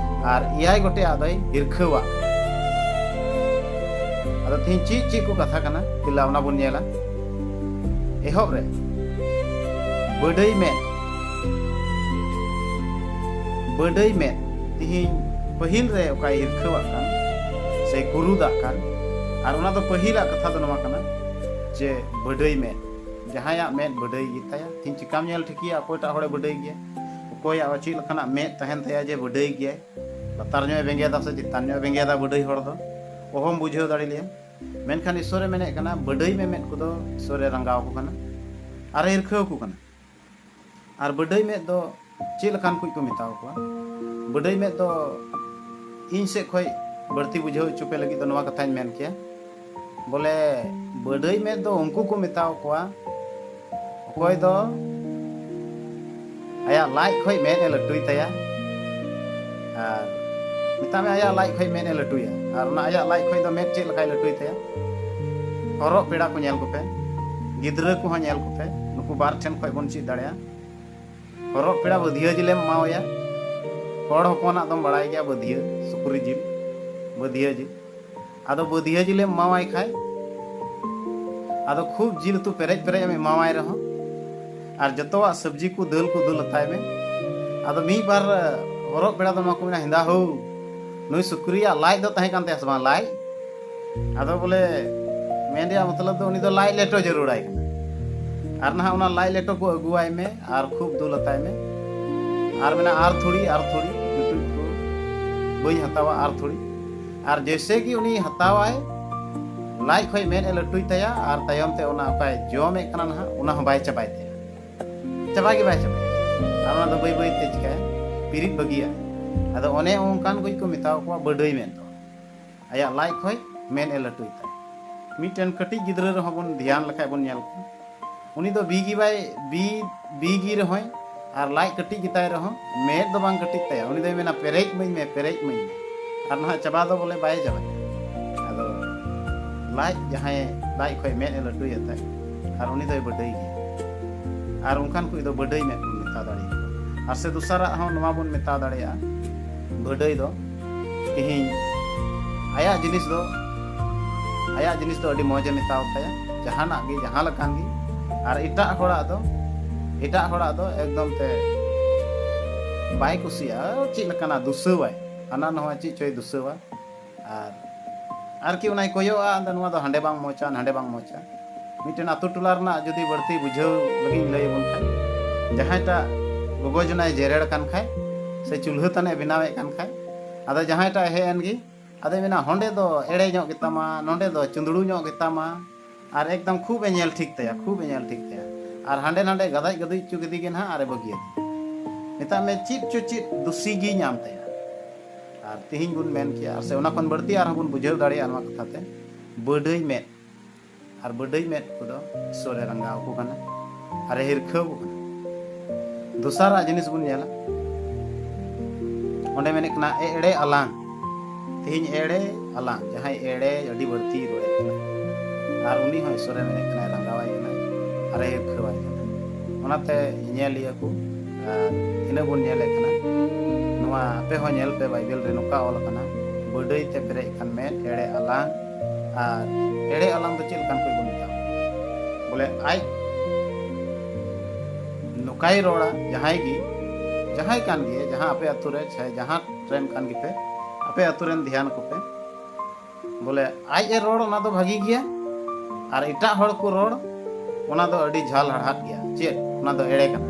ᱟᱨ ᱮᱭᱟᱭ ᱜᱚᱴᱮᱡ ᱟᱜ ᱫᱚᱭ ᱦᱤᱨᱠᱷᱟᱹᱣᱟᱜ ᱠᱟᱱᱟ᱾ ᱟᱫᱚ ᱛᱮᱦᱮᱧ ᱪᱮᱫ ᱪᱮᱫ ᱠᱚ ᱠᱟᱛᱷᱟ ᱠᱟᱱᱟ, ᱫᱮᱞᱟ ᱚᱱᱟ ᱵᱚᱱ ᱧᱮᱞᱟ᱾ ᱮᱦᱚᱵ ᱨᱮ ᱵᱟᱹᱰᱟᱹᱭ ᱢᱮᱫ, ᱵᱟᱹᱰᱟᱹᱭ ᱢᱮᱫ ᱛᱤᱦᱤᱧ ᱯᱟᱹᱦᱤᱞ ᱨᱮ ᱚᱠᱟᱭ ᱦᱤᱨᱠᱷᱟᱹᱣᱟᱜ ᱠᱟᱱ ᱥᱮ ᱠᱩᱨᱩᱫᱟᱜ ᱠᱟᱱ, ᱟᱨ ᱚᱱᱟ ᱫᱚ ᱯᱟᱹᱦᱤᱞᱟᱜ ᱠᱟᱛᱷᱟ ᱫᱚ ᱱᱚᱣᱟ ᱠᱟᱱᱟ ᱡᱮ ᱵᱟᱹᱰᱟᱹᱭ ᱢᱮᱫ, ᱡᱟᱦᱟᱸᱭᱟᱜ ᱢᱮᱫ ᱵᱟᱹᱰᱟᱹᱭ ᱜᱮᱛᱟᱭᱟ, ᱛᱤᱦᱤᱧ ᱪᱤᱠᱟᱢ ᱧᱮᱞ ᱴᱷᱤᱠᱮᱭᱟ ᱚᱠᱚᱭᱴᱟᱜ ᱦᱚᱲᱮ ᱵᱟᱹᱰᱟᱹᱭ ᱜᱮᱭᱟ, ᱚᱠᱚᱭᱟᱜ ᱪᱮᱫ ᱞᱮᱠᱟᱱᱟᱜ ᱢᱮᱫ ᱛᱟᱦᱮᱱ ᱛᱟᱭᱟ ᱡᱮ ᱵᱟᱹᱰᱟᱹᱭ ᱜᱮᱭᱟᱭ, ᱞᱟᱛᱟᱨ ᱧᱚᱜ ᱮ ᱵᱮᱸᱜᱮᱫᱟ ᱥᱮ ᱪᱮᱛᱟᱱ ᱧᱚᱜ ᱮ ᱵᱮᱸᱜᱮᱫᱟ ᱵᱟᱹᱰᱟᱹᱭ ᱦᱚᱲ ᱫᱚ, ᱚᱦᱚᱢ ᱵᱩᱡᱷᱟᱹᱣ ᱫᱟᱲᱮ ᱞᱮᱭᱟ᱾ ᱢᱮᱱᱠᱷᱟᱱ ᱤᱥᱚᱨᱮ ᱢᱮᱱᱮᱫ ᱠᱟᱱᱟ, ᱵᱟᱹᱰᱟᱹᱭ ᱢᱮ ᱢᱮᱫ ᱠᱚᱫᱚ ᱤᱥᱚᱨᱮ ᱨᱟᱸᱜᱟᱣ ᱟᱠᱚ ᱠᱟᱱᱟ ᱟᱨᱮ ᱦᱤᱨᱠᱷᱟᱹᱣ ᱟᱠᱚ ᱠᱟᱱᱟ᱾ ᱟᱨ ᱵᱟᱹᱰᱟᱹᱭ ᱢᱮᱫ ᱫᱚ ᱪᱮᱫ ᱞᱮᱠᱟᱱ ᱠᱚ ᱠᱚ ᱢᱮᱛᱟᱣ ᱠᱚᱣᱟ? ᱵᱟᱹᱰᱟᱹᱭ ᱢᱮᱫ ᱫᱚ ᱤᱧ ᱥᱮᱫ ᱠᱷᱚᱱ ᱵᱟᱹᱲᱛᱤ ᱵᱩᱡᱷᱟᱹᱣ ᱦᱚᱪᱚ ᱯᱮ ᱞᱟᱹᱜᱤᱫ ᱫᱚ ᱱᱚᱣᱟ ᱠᱟᱛᱷᱟᱧ ᱢᱮᱱ ᱠᱮᱭᱟ, ᱵᱚᱞᱮ ᱵᱟᱹᱰᱟᱹᱭ ᱢᱮᱫ ᱫᱚ ᱩᱱᱠᱩ ᱠᱚ ᱢᱮᱛᱟᱣ ᱠᱚᱣᱟ ᱚᱠᱚᱭ ᱫᱚ ᱟᱭᱟᱜ ᱞᱟᱡ ᱠᱷᱚᱱ ᱢᱮᱫ ᱮ ᱞᱟᱹᱴᱩᱭ ᱛᱟᱭᱟ᱾ ᱟᱨ ᱢᱮᱛᱟᱜ ᱢᱮ, ᱟᱭᱟᱜ ᱞᱟᱡ ᱠᱷᱚᱱ ᱢᱮᱫ ᱮ ᱞᱟᱹᱴᱩᱭᱟ᱾ ᱟᱨ ᱚᱱᱟ ᱟᱭᱟᱜ ᱞᱟᱡ ᱠᱷᱚᱱ ᱫᱚ ᱢᱮᱫ ᱪᱮᱫ ᱞᱮᱠᱟᱭ ᱞᱟᱹᱴᱩᱭ ᱛᱟᱭᱟ? ᱦᱚᱨᱚᱜ ᱯᱮᱲᱟ ᱠᱚ ᱧᱮᱞ ᱠᱚᱯᱮ, ᱜᱤᱫᱽᱨᱟᱹ ᱠᱚᱦᱚᱸ ᱧᱮᱞ ᱠᱚᱯᱮ, ᱱᱩᱠᱩ ᱵᱟᱨ ᱴᱷᱮᱱ ᱠᱷᱚᱱ ᱵᱚᱱ ᱪᱮᱫ ᱫᱟᱲᱮᱭᱟᱜᱼᱟ᱾ ᱦᱚᱨᱚᱜ ᱯᱮᱲᱟ ᱵᱟᱹᱫᱷᱤᱭᱟᱹ ᱡᱤᱞᱮᱢ ᱮᱢᱟᱣᱟᱭᱟ, ᱦᱚᱲ ᱦᱚᱯᱚᱱᱟᱜ ᱫᱚᱢ ᱵᱟᱲᱟᱭ ᱜᱮᱭᱟ, ᱵᱟᱹᱫᱷᱤᱭᱟᱹ ᱥᱩᱠᱨᱤ ᱡᱤᱞ, ᱵᱟᱹᱫᱷᱤᱭᱟᱹ ᱡᱤᱞ᱾ ᱟᱫᱚ ᱵᱟᱹᱫᱷᱤᱭᱟᱹ ᱡᱤᱞᱮᱢ ᱮᱢᱟᱣᱟᱭ ᱠᱷᱟᱡ, ᱟᱫᱚ ᱠᱷᱩᱵ ᱡᱤᱞ ᱩᱛᱩ ᱯᱮᱨᱮᱡ ᱯᱮᱨᱮᱡ ᱮᱢ ᱮᱢᱟᱣᱟᱭ ᱨᱮᱦᱚᱸ, ᱟᱨ ᱡᱚᱛᱚᱣᱟᱜ ᱥᱚᱵᱽᱡᱤ ᱠᱚ ᱫᱟᱹᱞ ᱠᱚ ᱫᱩᱞ ᱟᱛᱟᱭ ᱢᱮ᱾ ᱟᱫᱚ ᱢᱤᱫ ᱵᱟᱨ ᱦᱚᱨᱚᱜ ᱯᱮᱲᱟ ᱫᱚ ᱱᱚᱣᱟ ᱠᱚ ᱢᱮᱱᱟ, ᱦᱮᱸᱫᱟ ᱦᱳ, ᱱᱩᱭ ᱥᱩᱠᱨᱤᱭᱟᱜ ᱞᱟᱡ ᱫᱚ ᱛᱟᱦᱮᱸ ᱠᱟᱱ ᱛᱟᱭᱟ ᱥᱮ ᱵᱟᱝ, ᱞᱟᱡ? ᱟᱫᱚ ᱵᱚᱞᱮ ᱢᱮᱱ ᱨᱮᱭᱟᱜ ᱢᱚᱛᱞᱚᱵ ᱫᱚ ᱩᱱᱤ ᱫᱚ ᱞᱟᱡ ᱞᱮᱴᱚ ᱡᱟᱹᱨᱩᱲᱟᱭ ᱠᱟᱱᱟ᱾ ᱟᱨ ᱱᱟᱦᱟᱜ ᱚᱱᱟ ᱞᱟᱡ ᱞᱮᱴᱚ ᱠᱚ ᱟᱹᱜᱩᱣᱟᱭ ᱢᱮ ᱟᱨ ᱠᱷᱩᱵ ᱫᱩᱞ ᱟᱛᱟᱭ ᱢᱮ᱾ ᱟᱨ ᱢᱮᱱᱟ, ᱟᱨ ᱛᱷᱚᱲᱤ, ᱟᱨ ᱛᱷᱚᱲᱤ, ᱡᱩᱴᱩᱡ ᱠᱚ ᱵᱟᱹᱧ ᱦᱟᱛᱟᱣᱟ, ᱟᱨ ᱛᱷᱚᱲᱤ᱾ ᱟᱨ ᱡᱮᱭᱥᱮ ᱜᱮ ᱩᱱᱤ ᱦᱟᱛᱟᱣᱟᱭ, ᱞᱟᱡ ᱠᱷᱚᱱ ᱢᱮᱫ ᱮ ᱞᱟᱹᱴᱩᱭ ᱛᱟᱭᱟ ᱟᱨ ᱛᱟᱭᱚᱢ ᱛᱮ ᱚᱱᱟ ᱚᱠᱟᱭ ᱡᱚᱢᱮᱫ ᱠᱟᱱᱟ ᱱᱟᱦᱟᱜ, ᱚᱱᱟ ᱦᱚᱸ ᱵᱟᱭ ᱪᱟᱵᱟᱭ ᱛᱟᱭᱟ, ᱪᱟᱵᱟ ᱜᱮ ᱵᱟᱭ ᱪᱟᱵᱟᱭᱟ᱾ ᱟᱨ ᱚᱱᱟ ᱫᱚ ᱵᱟᱹᱭ ᱵᱟᱹᱭ ᱛᱮ ᱪᱤᱠᱟᱹᱭᱟ, ᱯᱤᱨᱤᱫ ᱵᱟᱹᱜᱤᱭᱟᱜᱼᱟ᱾ ᱟᱫᱚ ᱚᱱᱮ ᱚᱱᱠᱟᱱ ᱠᱚ ᱠᱚ ᱢᱮᱛᱟᱣ ᱠᱚᱣᱟ ᱵᱟᱹᱰᱟᱹᱭ ᱢᱮᱫ ᱫᱚ᱾ ᱟᱭᱟᱜ ᱞᱟᱡ ᱠᱷᱚᱱ ᱢᱮᱫ ᱮ ᱞᱟᱹᱴᱩᱭ ᱛᱟᱭ᱾ ᱢᱤᱫᱴᱮᱱ ᱠᱟᱹᱴᱤᱡ ᱜᱤᱫᱽᱨᱟᱹ ᱨᱮᱦᱚᱸ ᱵᱚᱱ ᱫᱷᱮᱭᱟᱱ ᱞᱮᱠᱷᱟᱡ ᱵᱚᱱ ᱧᱮᱞ ᱠᱚᱣᱟ, ᱩᱱᱤ ᱫᱚ ᱵᱤᱜᱤ ᱵᱟᱭ ᱵᱤ ᱵᱤᱜᱤ ᱨᱮᱦᱚᱸᱭ ᱟᱨ ᱞᱟᱡ ᱠᱟᱹᱴᱤᱡ ᱜᱮᱛᱟᱭ ᱨᱮᱦᱚᱸ ᱢᱮᱫ ᱫᱚ ᱵᱟᱝ ᱠᱟᱹᱴᱤᱡ ᱛᱟᱭᱟ, ᱩᱱᱤ ᱫᱚᱭ ᱢᱮᱱᱟ, "ᱯᱮᱨᱮᱡ ᱢᱟᱹᱧ ᱢᱮ, ᱯᱮᱨᱮᱡ ᱢᱟᱹᱧ ᱢᱮ", ᱟᱨ ᱱᱟᱦᱟᱜ ᱪᱟᱵᱟ ᱫᱚ ᱵᱚᱞᱮ ᱵᱟᱭ ᱪᱟᱵᱟᱭᱟ᱾ ᱟᱫᱚ ᱞᱟᱡ, ᱡᱟᱦᱟᱸᱭ ᱞᱟᱡ ᱠᱷᱚᱱ ᱢᱮᱫ ᱮ ᱞᱟᱹᱴᱩᱭᱮᱫ ᱛᱟᱭ, ᱟᱨ ᱩᱱᱤ ᱫᱚᱭ ᱵᱟᱹᱰᱟᱹᱭ ᱜᱮᱭᱟ᱾ ᱟᱨ ᱚᱱᱠᱟᱱ ᱠᱚ ᱫᱚ ᱵᱟᱹᱰᱟᱹᱭ ᱢᱮᱫ ᱵᱚᱱ ᱢᱮᱛᱟ ᱫᱟᱲᱮᱭᱟᱠᱚᱣᱟ᱾ ᱟᱨ ᱥᱮ ᱫᱚᱥᱟᱨᱟᱜ ᱦᱚᱸ ᱱᱚᱣᱟ ᱵᱚᱱ ᱢᱮᱛᱟ ᱫᱟᱲᱮᱭᱟᱜᱼᱟ, ᱵᱟᱹᱰᱟᱹᱭ ᱫᱚ ᱛᱤᱦᱤᱧ ᱟᱭᱟᱜ ᱡᱤᱱᱤᱥ ᱫᱚ, ᱟᱭᱟᱜ ᱡᱤᱱᱤᱥ ᱫᱚ ᱟᱹᱰᱤ ᱢᱚᱡᱽ ᱮ ᱢᱮᱛᱟᱣ ᱛᱟᱭᱟ, ᱡᱟᱦᱟᱱᱟᱜ ᱜᱮ, ᱡᱟᱦᱟᱸ ᱞᱮᱠᱟᱱ ᱜᱮ᱾ ᱟᱨ ᱮᱴᱟᱜ ᱦᱚᱲᱟᱜ ᱫᱚ, ᱮᱴᱟᱜ ᱦᱚᱲᱟᱜ ᱫᱚ ᱮᱠᱫᱚᱢ ᱛᱮ ᱵᱟᱭ ᱠᱩᱥᱤᱭᱟᱜᱼᱟ, ᱪᱮᱫ ᱞᱮᱠᱟᱱᱟᱜ ᱫᱩᱥᱟᱹᱣᱟᱭ, ᱦᱟᱱᱟ ᱱᱚᱣᱟ ᱪᱮᱫ ᱪᱚᱭ ᱫᱩᱥᱟᱹᱣᱟ᱾ ᱟᱨ ᱟᱨᱠᱤ ᱚᱱᱟᱭ ᱠᱚᱭᱚᱜᱼᱟ, ᱟᱫᱚ ᱱᱚᱣᱟ ᱫᱚ ᱦᱟᱸᱰᱮ ᱵᱟᱝ ᱢᱚᱡᱟ, ᱱᱟᱸᱰᱮ ᱵᱟᱝ ᱢᱚᱡᱟ᱾ ᱢᱤᱫᱴᱮᱱ ᱟᱛᱳ ᱴᱚᱞᱟ ᱨᱮᱱᱟᱜ ᱡᱩᱫᱤ ᱵᱟᱹᱲᱛᱤ ᱵᱩᱡᱷᱟᱹᱣ ᱞᱟᱹᱜᱤᱫ ᱤᱧ ᱞᱟᱹᱭ ᱟᱵᱚᱱ ᱠᱷᱟᱱ, ᱡᱟᱦᱟᱸᱭᱴᱟᱜ ᱜᱚᱜᱚ ᱡᱚᱱᱟᱭ ᱡᱮᱨᱮᱲ ᱠᱟᱱ ᱠᱷᱟᱡ, ᱥᱮ ᱪᱩᱞᱦᱟᱹ ᱛᱟᱱᱮ ᱵᱮᱱᱟᱣᱮᱫ ᱠᱟᱱ ᱠᱷᱟᱡ, ᱟᱫᱚ ᱡᱟᱦᱟᱸᱭᱴᱟᱜ ᱦᱮᱡ ᱮᱱ ᱜᱮ, ᱟᱫᱚᱭ ᱢᱮᱱᱟ, "ᱦᱚᱸᱰᱮ ᱫᱚ ᱮᱲᱮ ᱧᱚᱜ ᱜᱮᱛᱟᱢᱟ, ᱱᱚᱸᱰᱮ ᱫᱚ ᱪᱩᱸᱫᱲᱩ ᱧᱚᱜ ᱜᱮᱛᱟᱢᱟ", ᱟᱨ ᱮᱠᱫᱚᱢ ᱠᱷᱩᱵ ᱮ ᱧᱮᱞ ᱴᱷᱤᱠ ᱛᱟᱭᱟ, ᱠᱷᱩᱵ ᱮ ᱧᱮᱞ ᱴᱷᱤᱠ ᱛᱟᱭᱟ᱾ ᱟᱨ ᱦᱟᱸᱰᱮ ᱱᱟᱸᱰᱮ ᱜᱟᱫᱟᱡ ᱜᱟᱹᱫᱩᱡ ᱦᱚᱪᱚ ᱠᱮᱫᱮ ᱜᱮ ᱱᱟᱦᱟᱜ, ᱟᱨᱮ ᱵᱟᱹᱜᱤᱭᱟᱫᱮ᱾ ᱢᱮᱛᱟᱜ ᱢᱮ, ᱪᱮᱫ ᱪᱚ ᱪᱮᱫ ᱫᱩᱥᱤ ᱜᱮ ᱧᱟᱢ ᱛᱟᱭᱟ᱾ ᱟᱨ ᱛᱤᱦᱤᱧ ᱵᱚᱱ ᱢᱮᱱ ᱠᱮᱭᱟ, ᱟᱨ ᱥᱮ ᱚᱱᱟ ᱠᱷᱚᱱ ᱵᱟᱹᱲᱛᱤ ᱟᱨᱦᱚᱸ ᱵᱚᱱ ᱵᱩᱡᱷᱟᱹᱣ ᱫᱟᱲᱮᱭᱟᱜᱼᱟ ᱱᱚᱣᱟ ᱠᱟᱛᱷᱟ ᱛᱮ, ᱵᱟᱹᱰᱟᱹᱭ ᱢᱮᱫ᱾ ᱟᱨ ᱵᱟᱹᱰᱟᱹᱭ ᱢᱮᱫ ᱠᱚᱫᱚ ᱤᱥᱥᱚᱨᱮ ᱨᱟᱸᱜᱟᱣ ᱟᱠᱚ ᱠᱟᱱᱟ, ᱟᱨᱮ ᱦᱤᱨᱠᱷᱟᱹᱣ ᱟᱠᱚ ᱠᱟᱱᱟ᱾ ᱫᱚᱥᱟᱨᱟᱜ ᱡᱤᱱᱤᱥ ᱵᱚᱱ ᱧᱮᱞᱟ, ᱚᱸᱰᱮ ᱢᱮᱱᱮᱫ ᱠᱟᱱᱟ, ᱮ ᱮᱲᱮ ᱟᱞᱟᱝ᱾ ᱛᱮᱦᱮᱧ ᱮᱲᱮ ᱟᱞᱟᱝ, ᱡᱟᱦᱟᱸᱭ ᱮᱲᱮ ᱟᱹᱰᱤ ᱵᱟᱹᱲᱛᱤ ᱨᱚᱲᱮᱫ ᱠᱟᱱᱟ, ᱟᱨ ᱩᱱᱤ ᱦᱚᱸ ᱤᱥᱥᱚᱨᱮ ᱢᱮᱱᱮᱫ ᱠᱟᱱᱟᱭ, ᱨᱟᱸᱜᱟᱣᱟᱭ ᱠᱟᱱᱟᱭ, ᱟᱨᱮ ᱦᱤᱨᱠᱷᱟᱹᱣᱟᱭ ᱠᱟᱱᱟ᱾ ᱚᱱᱟᱛᱮ ᱧᱮᱞᱤᱭᱟᱹ ᱠᱚ, ᱟᱨ ᱛᱤᱱᱟᱹᱜ ᱵᱚᱱ ᱧᱮᱞᱮᱫ ᱠᱟᱱᱟ, ᱱᱚᱣᱟ ᱟᱯᱮ ᱦᱚᱸ ᱧᱮᱞ ᱯᱮ, ᱵᱟᱭᱵᱮᱞ ᱨᱮ ᱱᱚᱝᱠᱟ ᱚᱞ ᱟᱠᱟᱱᱟ, ᱵᱟᱹᱰᱟᱹᱭ ᱛᱮ ᱯᱮᱨᱮᱡ ᱠᱟᱱ ᱢᱮᱫ, ᱮᱲᱮ ᱟᱞᱟᱝ᱾ ᱟᱨ ᱮᱲᱮ ᱟᱞᱟᱝ ᱫᱚ ᱪᱮᱫ ᱞᱮᱠᱟᱱ ᱠᱚ ᱵᱚᱱ ᱢᱮᱛᱟᱣᱟ? ᱵᱚᱞᱮ ᱟᱡ ᱱᱚᱝᱠᱟᱭ ᱨᱚᱲᱟ, ᱡᱟᱦᱟᱸᱭ ᱜᱮ, ᱡᱟᱦᱟᱸᱭ ᱠᱟᱱ ᱜᱮ, ᱡᱟᱦᱟᱸ ᱟᱯᱮ ᱟᱹᱛᱩ ᱨᱮ, ᱪᱟᱦᱮ ᱡᱟᱦᱟᱸ ᱨᱮᱱ ᱠᱟᱱ ᱜᱮᱯᱮ, ᱟᱯᱮ ᱟᱹᱛᱩ ᱨᱮᱱ ᱫᱷᱮᱭᱟᱱ ᱠᱚᱯᱮ, ᱵᱚᱞᱮ ᱟᱡ ᱮ ᱨᱚᱲ, ᱚᱱᱟ ᱫᱚ ᱵᱷᱟᱹᱜᱤ ᱜᱮᱭᱟ, ᱟᱨ ᱮᱴᱟᱜ ᱦᱚᱲ ᱠᱚ ᱨᱚᱲ, ᱚᱱᱟ ᱫᱚ ᱟᱹᱰᱤ ᱡᱷᱟᱞ ᱦᱟᱲᱦᱟᱫ ᱜᱮᱭᱟ᱾ ᱪᱮᱫ? ᱚᱱᱟ ᱫᱚ ᱮᱲᱮ ᱠᱟᱱᱟ᱾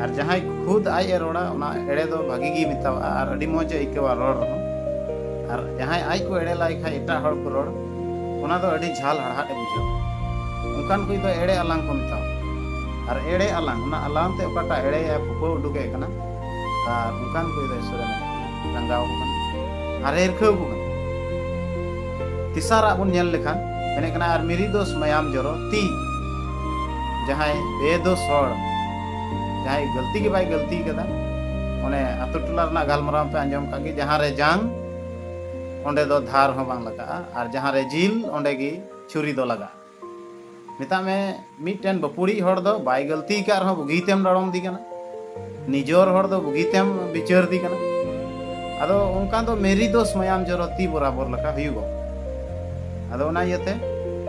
ᱟᱨ ᱡᱟᱦᱟᱸᱭ ᱠᱷᱩᱫ ᱟᱡ ᱮ ᱨᱚᱲᱟ, ᱚᱱᱟ ᱮᱲᱮ ᱫᱚ ᱵᱷᱟᱹᱜᱤ ᱜᱮ ᱢᱮᱛᱟᱣᱟᱜᱼᱟ ᱟᱨ ᱟᱹᱰᱤ ᱢᱚᱡᱽ ᱮ ᱟᱹᱭᱠᱟᱹᱣᱟ ᱨᱚᱲ ᱨᱮᱦᱚᱸ᱾ ᱟᱨ ᱡᱟᱦᱟᱸᱭ ᱟᱡ ᱠᱚ ᱮᱲᱮ ᱞᱟᱭ ᱠᱷᱟᱡ, ᱮᱴᱟᱜ ᱦᱚᱲ ᱠᱚ ᱨᱚᱲ, ᱚᱱᱟ ᱫᱚ ᱟᱹᱰᱤ ᱡᱷᱟᱞ ᱦᱟᱲᱦᱟᱫ ᱮ ᱵᱩᱡᱷᱟᱹᱣᱟ᱾ ᱚᱱᱠᱟᱱ ᱠᱚ ᱫᱚ ᱮᱲᱮ ᱟᱞᱟᱝ ᱠᱚ ᱢᱮᱛᱟᱣᱟ᱾ ᱟᱨ ᱮᱲᱮ ᱟᱞᱟᱝ, ᱚᱱᱟ ᱟᱞᱟᱝ ᱛᱮ ᱚᱠᱟᱴᱟᱜ ᱮᱲᱮᱭᱟᱭ ᱯᱷᱩᱯᱟᱹᱣ ᱩᱰᱩᱠᱮ ᱠᱟᱱᱟ, ᱟᱨ ᱚᱱᱠᱟᱱ ᱠᱚ ᱫᱚ ᱤᱥᱥᱚᱨᱮ ᱨᱟᱸᱜᱟᱣ ᱟᱠᱚ ᱠᱟᱱᱟ, ᱟᱨᱮ ᱦᱤᱨᱠᱷᱟᱹᱣ ᱟᱠᱚ ᱠᱟᱱᱟ᱾ ᱛᱮᱥᱟᱨᱟᱜ ᱵᱚᱱ ᱧᱮᱞ ᱞᱮᱠᱷᱟᱱ, ᱢᱮᱱᱮᱫ ᱠᱟᱱᱟ, ᱟᱨ ᱢᱤᱨᱤ ᱫᱳᱥ ᱢᱟᱭᱟᱢ ᱡᱚᱨᱚ ᱛᱤ, ᱡᱟᱦᱟᱸᱭ ᱵᱮᱫᱳᱥ ᱦᱚᱲ, ᱡᱟᱦᱟᱸᱭ ᱜᱟᱹᱞᱛᱤ ᱜᱮ ᱵᱟᱭ ᱜᱟᱹᱞᱛᱤ ᱠᱟᱫᱟ᱾ ᱚᱱᱮ ᱟᱛᱳ ᱴᱚᱞᱟ ᱨᱮᱱᱟᱜ ᱜᱟᱞᱢᱟᱨᱟᱣ ᱯᱮ ᱟᱸᱡᱚᱢ ᱠᱟᱜ ᱜᱮ, ᱡᱟᱦᱟᱸ ᱨᱮ ᱡᱟᱝ ᱚᱸᱰᱮ ᱫᱚ ᱫᱷᱟᱨ ᱦᱚᱸ ᱵᱟᱝ ᱞᱟᱜᱟᱜᱼᱟ, ᱟᱨ ᱡᱟᱦᱟᱸ ᱨᱮ ᱡᱤᱞ ᱚᱸᱰᱮ ᱜᱮ ᱪᱷᱩᱨᱤ ᱫᱚ ᱞᱟᱜᱟᱜᱼᱟ᱾ ᱢᱮᱛᱟᱜ ᱢᱮ, ᱢᱤᱫᱴᱮᱱ ᱵᱟᱹᱯᱩᱲᱤᱡ ᱦᱚᱲ ᱫᱚ ᱵᱟᱭ ᱜᱟᱹᱞᱛᱤ ᱟᱠᱟᱫ ᱨᱮᱦᱚᱸ ᱵᱩᱜᱤᱛᱮᱢ ᱰᱟᱲᱚᱢ ᱫᱤ ᱠᱟᱱᱟ, ᱱᱤᱡᱚᱨ ᱦᱚᱲ ᱫᱚ ᱵᱩᱜᱤᱛᱮᱢ ᱵᱤᱪᱟᱹᱨ ᱫᱤ ᱠᱟᱱᱟ᱾ ᱟᱫᱚ ᱚᱱᱠᱟ ᱫᱚ ᱢᱮᱨᱤ ᱫᱳᱥ ᱢᱟᱭᱟᱢ ᱡᱚᱨᱚ ᱛᱤ ᱵᱚᱨᱟᱵᱚᱨ ᱞᱮᱠᱟ ᱦᱩᱭᱩᱜᱚᱜ᱾ ᱟᱫᱚ ᱚᱱᱟ ᱤᱭᱟᱹᱛᱮ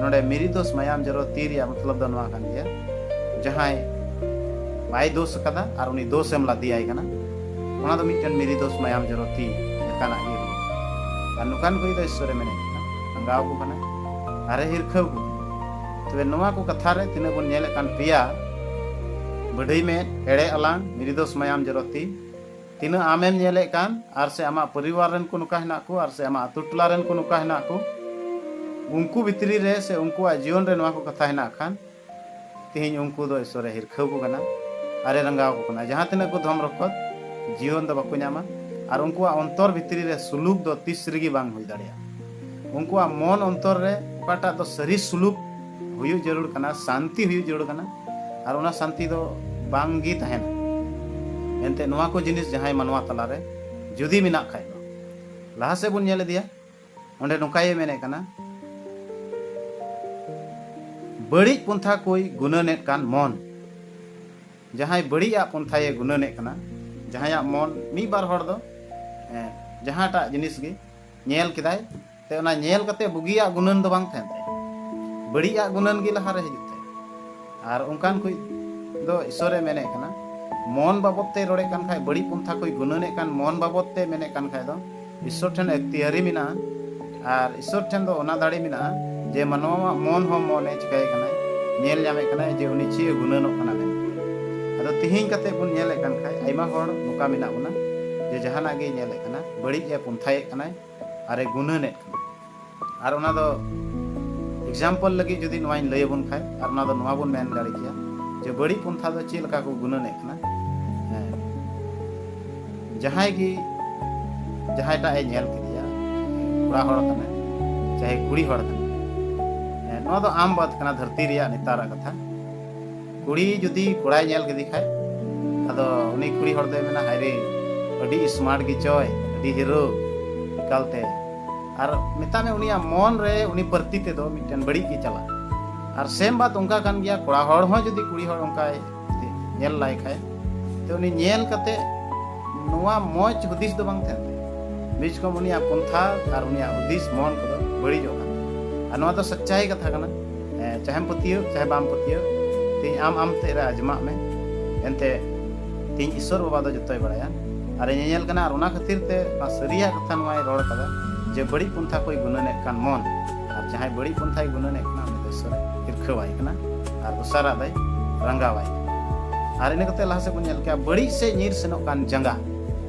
ᱱᱚᱰᱮ ᱢᱮᱨᱤ ᱫᱳᱥ ᱢᱟᱭᱟᱢ ᱡᱚᱨᱚ ᱛᱤ ᱨᱮᱭᱟᱜ ᱢᱚᱛᱞᱚᱵ ᱫᱚ ᱱᱚᱣᱟ ᱠᱟᱱ ᱜᱮᱭᱟ, ᱡᱟᱦᱟᱸᱭ ᱵᱟᱭ ᱫᱳᱥ ᱟᱠᱟᱫᱟ ᱟᱨ ᱩᱱᱤ ᱫᱳᱥ ᱮᱢ ᱞᱟᱫᱮᱭᱟᱭ ᱠᱟᱱᱟ, ᱚᱱᱟ ᱫᱚ ᱢᱤᱫᱴᱮᱱ ᱢᱮᱨᱤ ᱫᱳᱥ ᱢᱟᱭᱟᱢ ᱡᱚᱨᱚ ᱛᱤ ᱞᱮᱠᱟᱱᱟᱜ ᱜᱮ ᱦᱩᱭᱩᱜᱼᱟ᱾ ᱟᱨ ᱱᱚᱝᱠᱟᱱ ᱠᱚ ᱫᱚ ᱤᱥᱥᱚᱨᱮ ᱢᱮᱱᱮᱫ ᱠᱟᱱᱟ, ᱨᱟᱸᱜᱟᱣ ᱠᱚ ᱠᱟᱱᱟᱭ, ᱟᱨᱮ ᱦᱤᱨᱠᱷᱟᱹᱣ ᱠᱚ᱾ ᱛᱚᱵᱮ ᱱᱚᱣᱟ ᱠᱚ ᱠᱟᱛᱷᱟ ᱨᱮ ᱛᱤᱱᱟᱹᱜ ᱵᱚᱱ ᱧᱮᱞᱮᱫ ᱠᱟᱱ, ᱯᱮᱭᱟ ᱵᱟᱹᱰᱷᱟᱹᱭ ᱢᱮᱫ, ᱮᱲᱮ ᱟᱞᱟᱝ, ᱢᱮᱨᱤ ᱫᱳᱥ ᱢᱟᱭᱟᱢ ᱡᱚᱨᱚ ᱛᱤ, ᱛᱤᱱᱟᱹᱜ ᱟᱢᱮᱢ ᱧᱮᱞᱮᱫ ᱠᱟᱱ ᱟᱨ ᱥᱮ ᱟᱢᱟᱜ ᱯᱚᱨᱤᱵᱟᱨ ᱨᱮᱱ ᱠᱚ ᱱᱚᱝᱠᱟ ᱦᱮᱱᱟᱜ ᱠᱚ ᱟᱨ ᱥᱮ ᱟᱢᱟᱜ ᱟᱛᱳ ᱴᱚᱞᱟ ᱨᱮᱱ ᱠᱚ ᱱᱚᱝᱠᱟ ᱦᱮᱱᱟᱜ ᱠᱚ, ᱩᱱᱠᱩ ᱵᱷᱤᱛᱨᱤ ᱨᱮ ᱥᱮ ᱩᱱᱠᱩᱣᱟᱜ ᱡᱤᱭᱚᱱ ᱨᱮ ᱱᱚᱣᱟ ᱠᱚ ᱠᱟᱛᱷᱟ ᱦᱮᱱᱟᱜ ᱠᱷᱟᱱ, ᱛᱮᱦᱮᱧ ᱩᱱᱠᱩ ᱫᱚ ᱤᱥᱥᱚᱨᱮ ᱦᱤᱨᱠᱷᱟᱹᱣ ᱠᱚ ᱠᱟᱱᱟ, ᱟᱨᱮ ᱨᱟᱸᱜᱟᱣ ᱠᱚ ᱠᱟᱱᱟ᱾ ᱡᱟᱦᱟᱸ ᱛᱤᱱᱟᱹᱜ ᱠᱚ ᱫᱷᱚᱱ ᱨᱚᱠᱚᱛ, ᱡᱤᱭᱚᱱ ᱫᱚ ᱵᱟᱠᱚ ᱧᱟᱢᱟ᱾ ᱟᱨ ᱩᱱᱠᱩᱣᱟᱜ ᱚᱱᱛᱚᱨ ᱵᱷᱤᱛᱨᱤ ᱨᱮ ᱥᱩᱞᱩᱠ ᱫᱚ ᱛᱤᱥ ᱨᱮᱜᱮ ᱵᱟᱝ ᱦᱩᱭ ᱫᱟᱲᱮᱭᱟᱜᱼᱟ᱾ ᱩᱱᱠᱩᱣᱟᱜ ᱢᱚᱱ ᱚᱱᱛᱚᱨ ᱨᱮ ᱚᱠᱟᱴᱟᱜ ᱫᱚ ᱥᱟᱹᱨᱤ ᱥᱩᱞᱩᱠ ᱦᱩᱭᱩᱜ ᱡᱟᱹᱨᱩᱲ ᱠᱟᱱᱟ, ᱥᱟᱱᱛᱤ ᱦᱩᱭᱩᱜ ᱡᱟᱹᱨᱩᱲ ᱠᱟᱱᱟ, ᱟᱨ ᱚᱱᱟ ᱥᱟᱱᱛᱤ ᱫᱚ ᱵᱟᱝ ᱜᱮ ᱛᱟᱦᱮᱱᱟ᱾ ᱮᱱᱛᱮ ᱱᱚᱣᱟ ᱠᱚ ᱡᱤᱱᱤᱥ ᱡᱟᱦᱟᱸᱭ ᱢᱟᱱᱣᱟ ᱛᱟᱞᱟᱨᱮ ᱡᱩᱫᱤ ᱢᱮᱱᱟᱜ ᱠᱷᱟᱡ ᱫᱚ, ᱞᱟᱦᱟ ᱥᱮᱫ ᱵᱚᱱ ᱧᱮᱞ ᱤᱫᱤᱭᱟ᱾ ᱚᱸᱰᱮ ᱱᱚᱝᱠᱟᱭᱮ ᱢᱮᱱᱮᱫ ᱠᱟᱱᱟ, ᱵᱟᱹᱲᱤᱡ ᱯᱚᱱᱛᱷᱟ ᱠᱚᱭ ᱜᱩᱱᱟᱹᱱᱮᱫ ᱠᱟᱱ ᱢᱚᱱ᱾ ᱡᱟᱦᱟᱸᱭ ᱵᱟᱹᱲᱤᱡᱟᱜ ᱯᱚᱱᱛᱷᱟᱭᱮ ᱜᱩᱱᱟᱹᱱᱮᱫ ᱠᱟᱱᱟ, ᱡᱟᱦᱟᱸᱭᱟᱜ ᱢᱚᱱ, ᱢᱤᱫ ᱵᱟᱨ ᱦᱚᱲ ᱫᱚ, ᱮᱸ, ᱡᱟᱦᱟᱸᱴᱟᱜ ᱡᱤᱱᱤᱥ ᱜᱮ ᱧᱮᱞ ᱠᱮᱫᱟᱭ, ᱛᱮ ᱚᱱᱟ ᱧᱮᱞ ᱠᱟᱛᱮ ᱵᱩᱜᱤᱭᱟᱜ ᱜᱩᱱᱟᱹᱱ ᱫᱚ ᱵᱟᱝ ᱛᱟᱦᱮᱱ ᱛᱟᱭᱟ, ᱵᱟᱹᱲᱤᱡᱟᱜ ᱜᱩᱱᱟᱹᱱ ᱜᱮ ᱞᱟᱦᱟᱨᱮ ᱦᱤᱡᱩᱜ ᱛᱟᱭᱟ᱾ ᱟᱨ ᱚᱱᱠᱟᱱ ᱠᱚ ᱫᱚ ᱤᱥᱥᱚᱨᱮ ᱢᱮᱱᱮᱫ ᱠᱟᱱᱟ, ᱢᱚᱱ ᱵᱟᱵᱚᱫ ᱛᱮ ᱨᱚᱲᱮᱫ ᱠᱟᱱ ᱠᱷᱟᱡ, ᱵᱟᱹᱲᱤᱡ ᱯᱚᱱᱛᱷᱟ ᱠᱚᱭ ᱜᱩᱱᱟᱹᱱᱮᱫ ᱠᱟᱱ ᱢᱚᱱ ᱵᱟᱵᱚᱫ ᱛᱮ ᱢᱮᱱᱮᱫ ᱠᱟᱱ ᱠᱷᱟᱡ ᱫᱚ, ᱤᱥᱥᱚᱨ ᱴᱷᱮᱱ ᱮᱠᱛᱤᱭᱟᱨᱤ ᱢᱮᱱᱟᱜᱼᱟ᱾ ᱟᱨ ᱤᱥᱥᱚᱨ ᱴᱷᱮᱱ ᱫᱚ ᱚᱱᱟ ᱫᱟᱲᱮ ᱢᱮᱱᱟᱜᱼᱟ ᱡᱮ ᱢᱟᱱᱣᱟᱣᱟᱜ ᱢᱚᱱ ᱦᱚᱸ ᱢᱚᱱᱮ ᱪᱤᱠᱟᱹᱭᱮ ᱠᱟᱱᱟᱭ, ᱧᱮᱞ ᱧᱟᱢᱮᱫ ᱠᱟᱱᱟᱭ ᱡᱮ ᱩᱱᱤ ᱪᱮᱫ ᱮ ᱜᱩᱱᱟᱹᱱᱚᱜ ᱠᱟᱱᱟ ᱢᱮᱱᱛᱮ᱾ ᱟᱫᱚ ᱛᱤᱦᱤᱧ ᱠᱟᱛᱮ ᱵᱚᱱ ᱧᱮᱞᱮᱫ ᱠᱟᱱ ᱠᱷᱟᱡ, ᱟᱭᱢᱟ ᱦᱚᱲ ᱱᱚᱝᱠᱟ ᱢᱮᱱᱟᱜ ᱵᱚᱱᱟ ᱡᱮ ᱡᱟᱦᱟᱱᱟᱜ ᱜᱮ ᱧᱮᱞᱮᱫ ᱠᱟᱱᱟ, ᱵᱟᱹᱲᱤᱡ ᱮ ᱯᱚᱱᱛᱷᱟᱭᱮᱫ ᱠᱟᱱᱟᱭ ᱟᱨ ᱮ ᱜᱩᱱᱟᱹᱱᱮᱫ ᱠᱟᱱᱟ᱾ ᱟᱨ ᱚᱱᱟ ᱫᱚ example ᱞᱟᱹᱜᱤᱫ ᱡᱩᱫᱤ ᱱᱚᱣᱟᱧ ᱞᱟᱹᱭ ᱟᱵᱚᱱ ᱠᱷᱟᱡ, ᱟᱨ ᱚᱱᱟ ᱫᱚ ᱱᱚᱣᱟ ᱵᱚᱱ ᱢᱮᱱ ᱫᱟᱲᱮ ᱠᱮᱭᱟ ᱡᱮ ᱵᱟᱹᱲᱤᱡ ᱯᱚᱱᱛᱷᱟ ᱫᱚ ᱪᱮᱫ ᱞᱮᱠᱟ ᱠᱚ ᱜᱩᱱᱟᱹᱱᱮᱫ ᱠᱟᱱᱟ᱾ ᱦᱮᱸ, ᱡᱟᱦᱟᱸᱭ ᱜᱮ ᱡᱟᱦᱟᱸᱭᱴᱟᱜ ᱮ ᱧᱮᱞ ᱠᱮᱫᱮᱭᱟ, ᱠᱚᱲᱟ ᱦᱚᱲ ᱠᱟᱱᱟᱭ ᱪᱟᱦᱮ ᱠᱩᱲᱤ ᱦᱚᱲ ᱠᱟᱱᱟᱭ, ᱦᱮᱸ, ᱱᱚᱣᱟ ᱫᱚ ᱟᱢ ᱵᱟᱫ ᱠᱟᱱᱟ ᱫᱷᱟᱹᱨᱛᱤ ᱨᱮᱭᱟᱜ ᱱᱮᱛᱟᱨᱟᱜ ᱠᱟᱛᱷᱟ᱾ ᱠᱩᱲᱤ ᱡᱩᱫᱤ ᱠᱚᱲᱟᱭ ᱧᱮᱞ ᱠᱮᱫᱮ ᱠᱷᱟᱡ, ᱟᱫᱚ ᱩᱱᱤ ᱠᱩᱲᱤ ᱦᱚᱲ ᱫᱚᱭ ᱢᱮᱱᱟ, "ᱦᱟᱭ ᱨᱮ, ᱟᱹᱰᱤ smart ᱜᱮ ᱪᱚᱭ, ᱟᱹᱰᱤ hero ᱮᱠᱟᱞᱛᱮ", ᱟᱨ ᱢᱮᱛᱟᱜ ᱢᱮ ᱩᱱᱤᱭᱟᱜ ᱢᱚᱱ ᱨᱮ ᱩᱱᱤ ᱯᱨᱚᱛᱤ ᱛᱮᱫᱚ ᱢᱤᱫᱴᱮᱱ ᱵᱟᱹᱲᱤᱡ ᱜᱮ ᱪᱟᱞᱟᱜᱼᱟ᱾ ᱟᱨ same ᱵᱟᱛ ᱚᱱᱠᱟ ᱠᱟᱱ ᱜᱮᱭᱟ, ᱠᱚᱲᱟ ᱦᱚᱲ ᱦᱚᱸ ᱡᱩᱫᱤ ᱠᱩᱲᱤ ᱦᱚᱲ ᱚᱱᱠᱟᱭ ᱧᱮᱞ ᱞᱟᱭ ᱠᱷᱟᱡ, ᱛᱚ ᱩᱱᱤ ᱧᱮᱞ ᱠᱟᱛᱮ ᱱᱚᱣᱟ ᱢᱚᱡᱽ ᱦᱩᱫᱤᱥ ᱫᱚ ᱵᱟᱝ ᱛᱟᱦᱮᱱ ᱛᱟᱭᱟ᱾ ᱵᱤᱡ ᱠᱚᱢ ᱩᱱᱤᱭᱟᱜ ᱯᱚᱱᱛᱷᱟ ᱟᱨ ᱩᱱᱤᱭᱟᱜ ᱦᱩᱫᱤᱥ ᱢᱚᱱ ᱠᱚᱫᱚ ᱵᱟᱹᱲᱤᱡᱚᱜ ᱠᱟᱱᱟ᱾ ᱟᱨ ᱱᱚᱣᱟ ᱫᱚ ᱥᱟᱪᱪᱟᱭ ᱠᱟᱛᱷᱟ ᱠᱟᱱᱟ᱾ ᱮ, ᱪᱟᱦᱮᱢ ᱯᱟᱹᱛᱭᱟᱹᱣ ᱪᱟᱦᱮ ᱵᱟᱢ ᱯᱟᱹᱛᱭᱟᱹᱣ, ᱛᱮᱦᱮᱧ ᱟᱢ ᱟᱢ ᱛᱮ ᱨᱮ ᱟᱡᱽᱢᱟᱜ ᱢᱮ᱾ ᱮᱱᱛᱮ ᱛᱮᱦᱮᱧ ᱤᱥᱥᱚᱨ ᱵᱟᱵᱟ ᱫᱚ ᱡᱚᱛᱚᱭ ᱵᱟᱲᱟᱭᱟ ᱟᱨ ᱧᱮᱧᱮᱞ ᱠᱟᱱᱟ᱾ ᱟᱨ ᱚᱱᱟ ᱠᱷᱟᱹᱛᱤᱨ ᱛᱮ ᱚᱱᱟ ᱥᱟᱹᱨᱤᱭᱟᱜ ᱠᱟᱛᱷᱟ ᱱᱚᱣᱟᱭ ᱨᱚᱲ ᱠᱟᱫᱟ ᱡᱮ ᱵᱟᱹᱲᱤᱡ ᱯᱚᱱᱛᱷᱟ ᱠᱚᱭ ᱜᱩᱱᱟᱹᱱᱮᱫ ᱠᱟᱱ ᱢᱚᱱ, ᱟᱨ ᱡᱟᱦᱟᱸᱭ ᱵᱟᱹᱲᱤᱡ ᱯᱚᱱᱛᱷᱟᱭ ᱜᱩᱱᱟᱹᱱᱮᱫ ᱠᱟᱱᱟ ᱩᱱᱤ ᱫᱚ ᱤᱥᱥᱚᱨᱮ ᱦᱤᱨᱠᱷᱟᱹᱣᱟᱭ ᱠᱟᱱᱟ ᱟᱨ ᱫᱚᱥᱟᱨᱟᱜ ᱫᱚᱭ ᱨᱟᱸᱜᱟᱣᱟᱭ ᱠᱟᱱᱟ᱾ ᱟᱨ ᱤᱱᱟᱹ ᱠᱟᱛᱮ ᱞᱟᱦᱟ ᱥᱮᱫ ᱵᱚᱱ ᱧᱮᱞ ᱠᱮᱜᱼᱟ, ᱵᱟᱹᱲᱤᱡ ᱥᱮᱫ ᱧᱤᱨ ᱥᱮᱱᱚᱜ ᱠᱟᱱ ᱡᱟᱸᱜᱟ,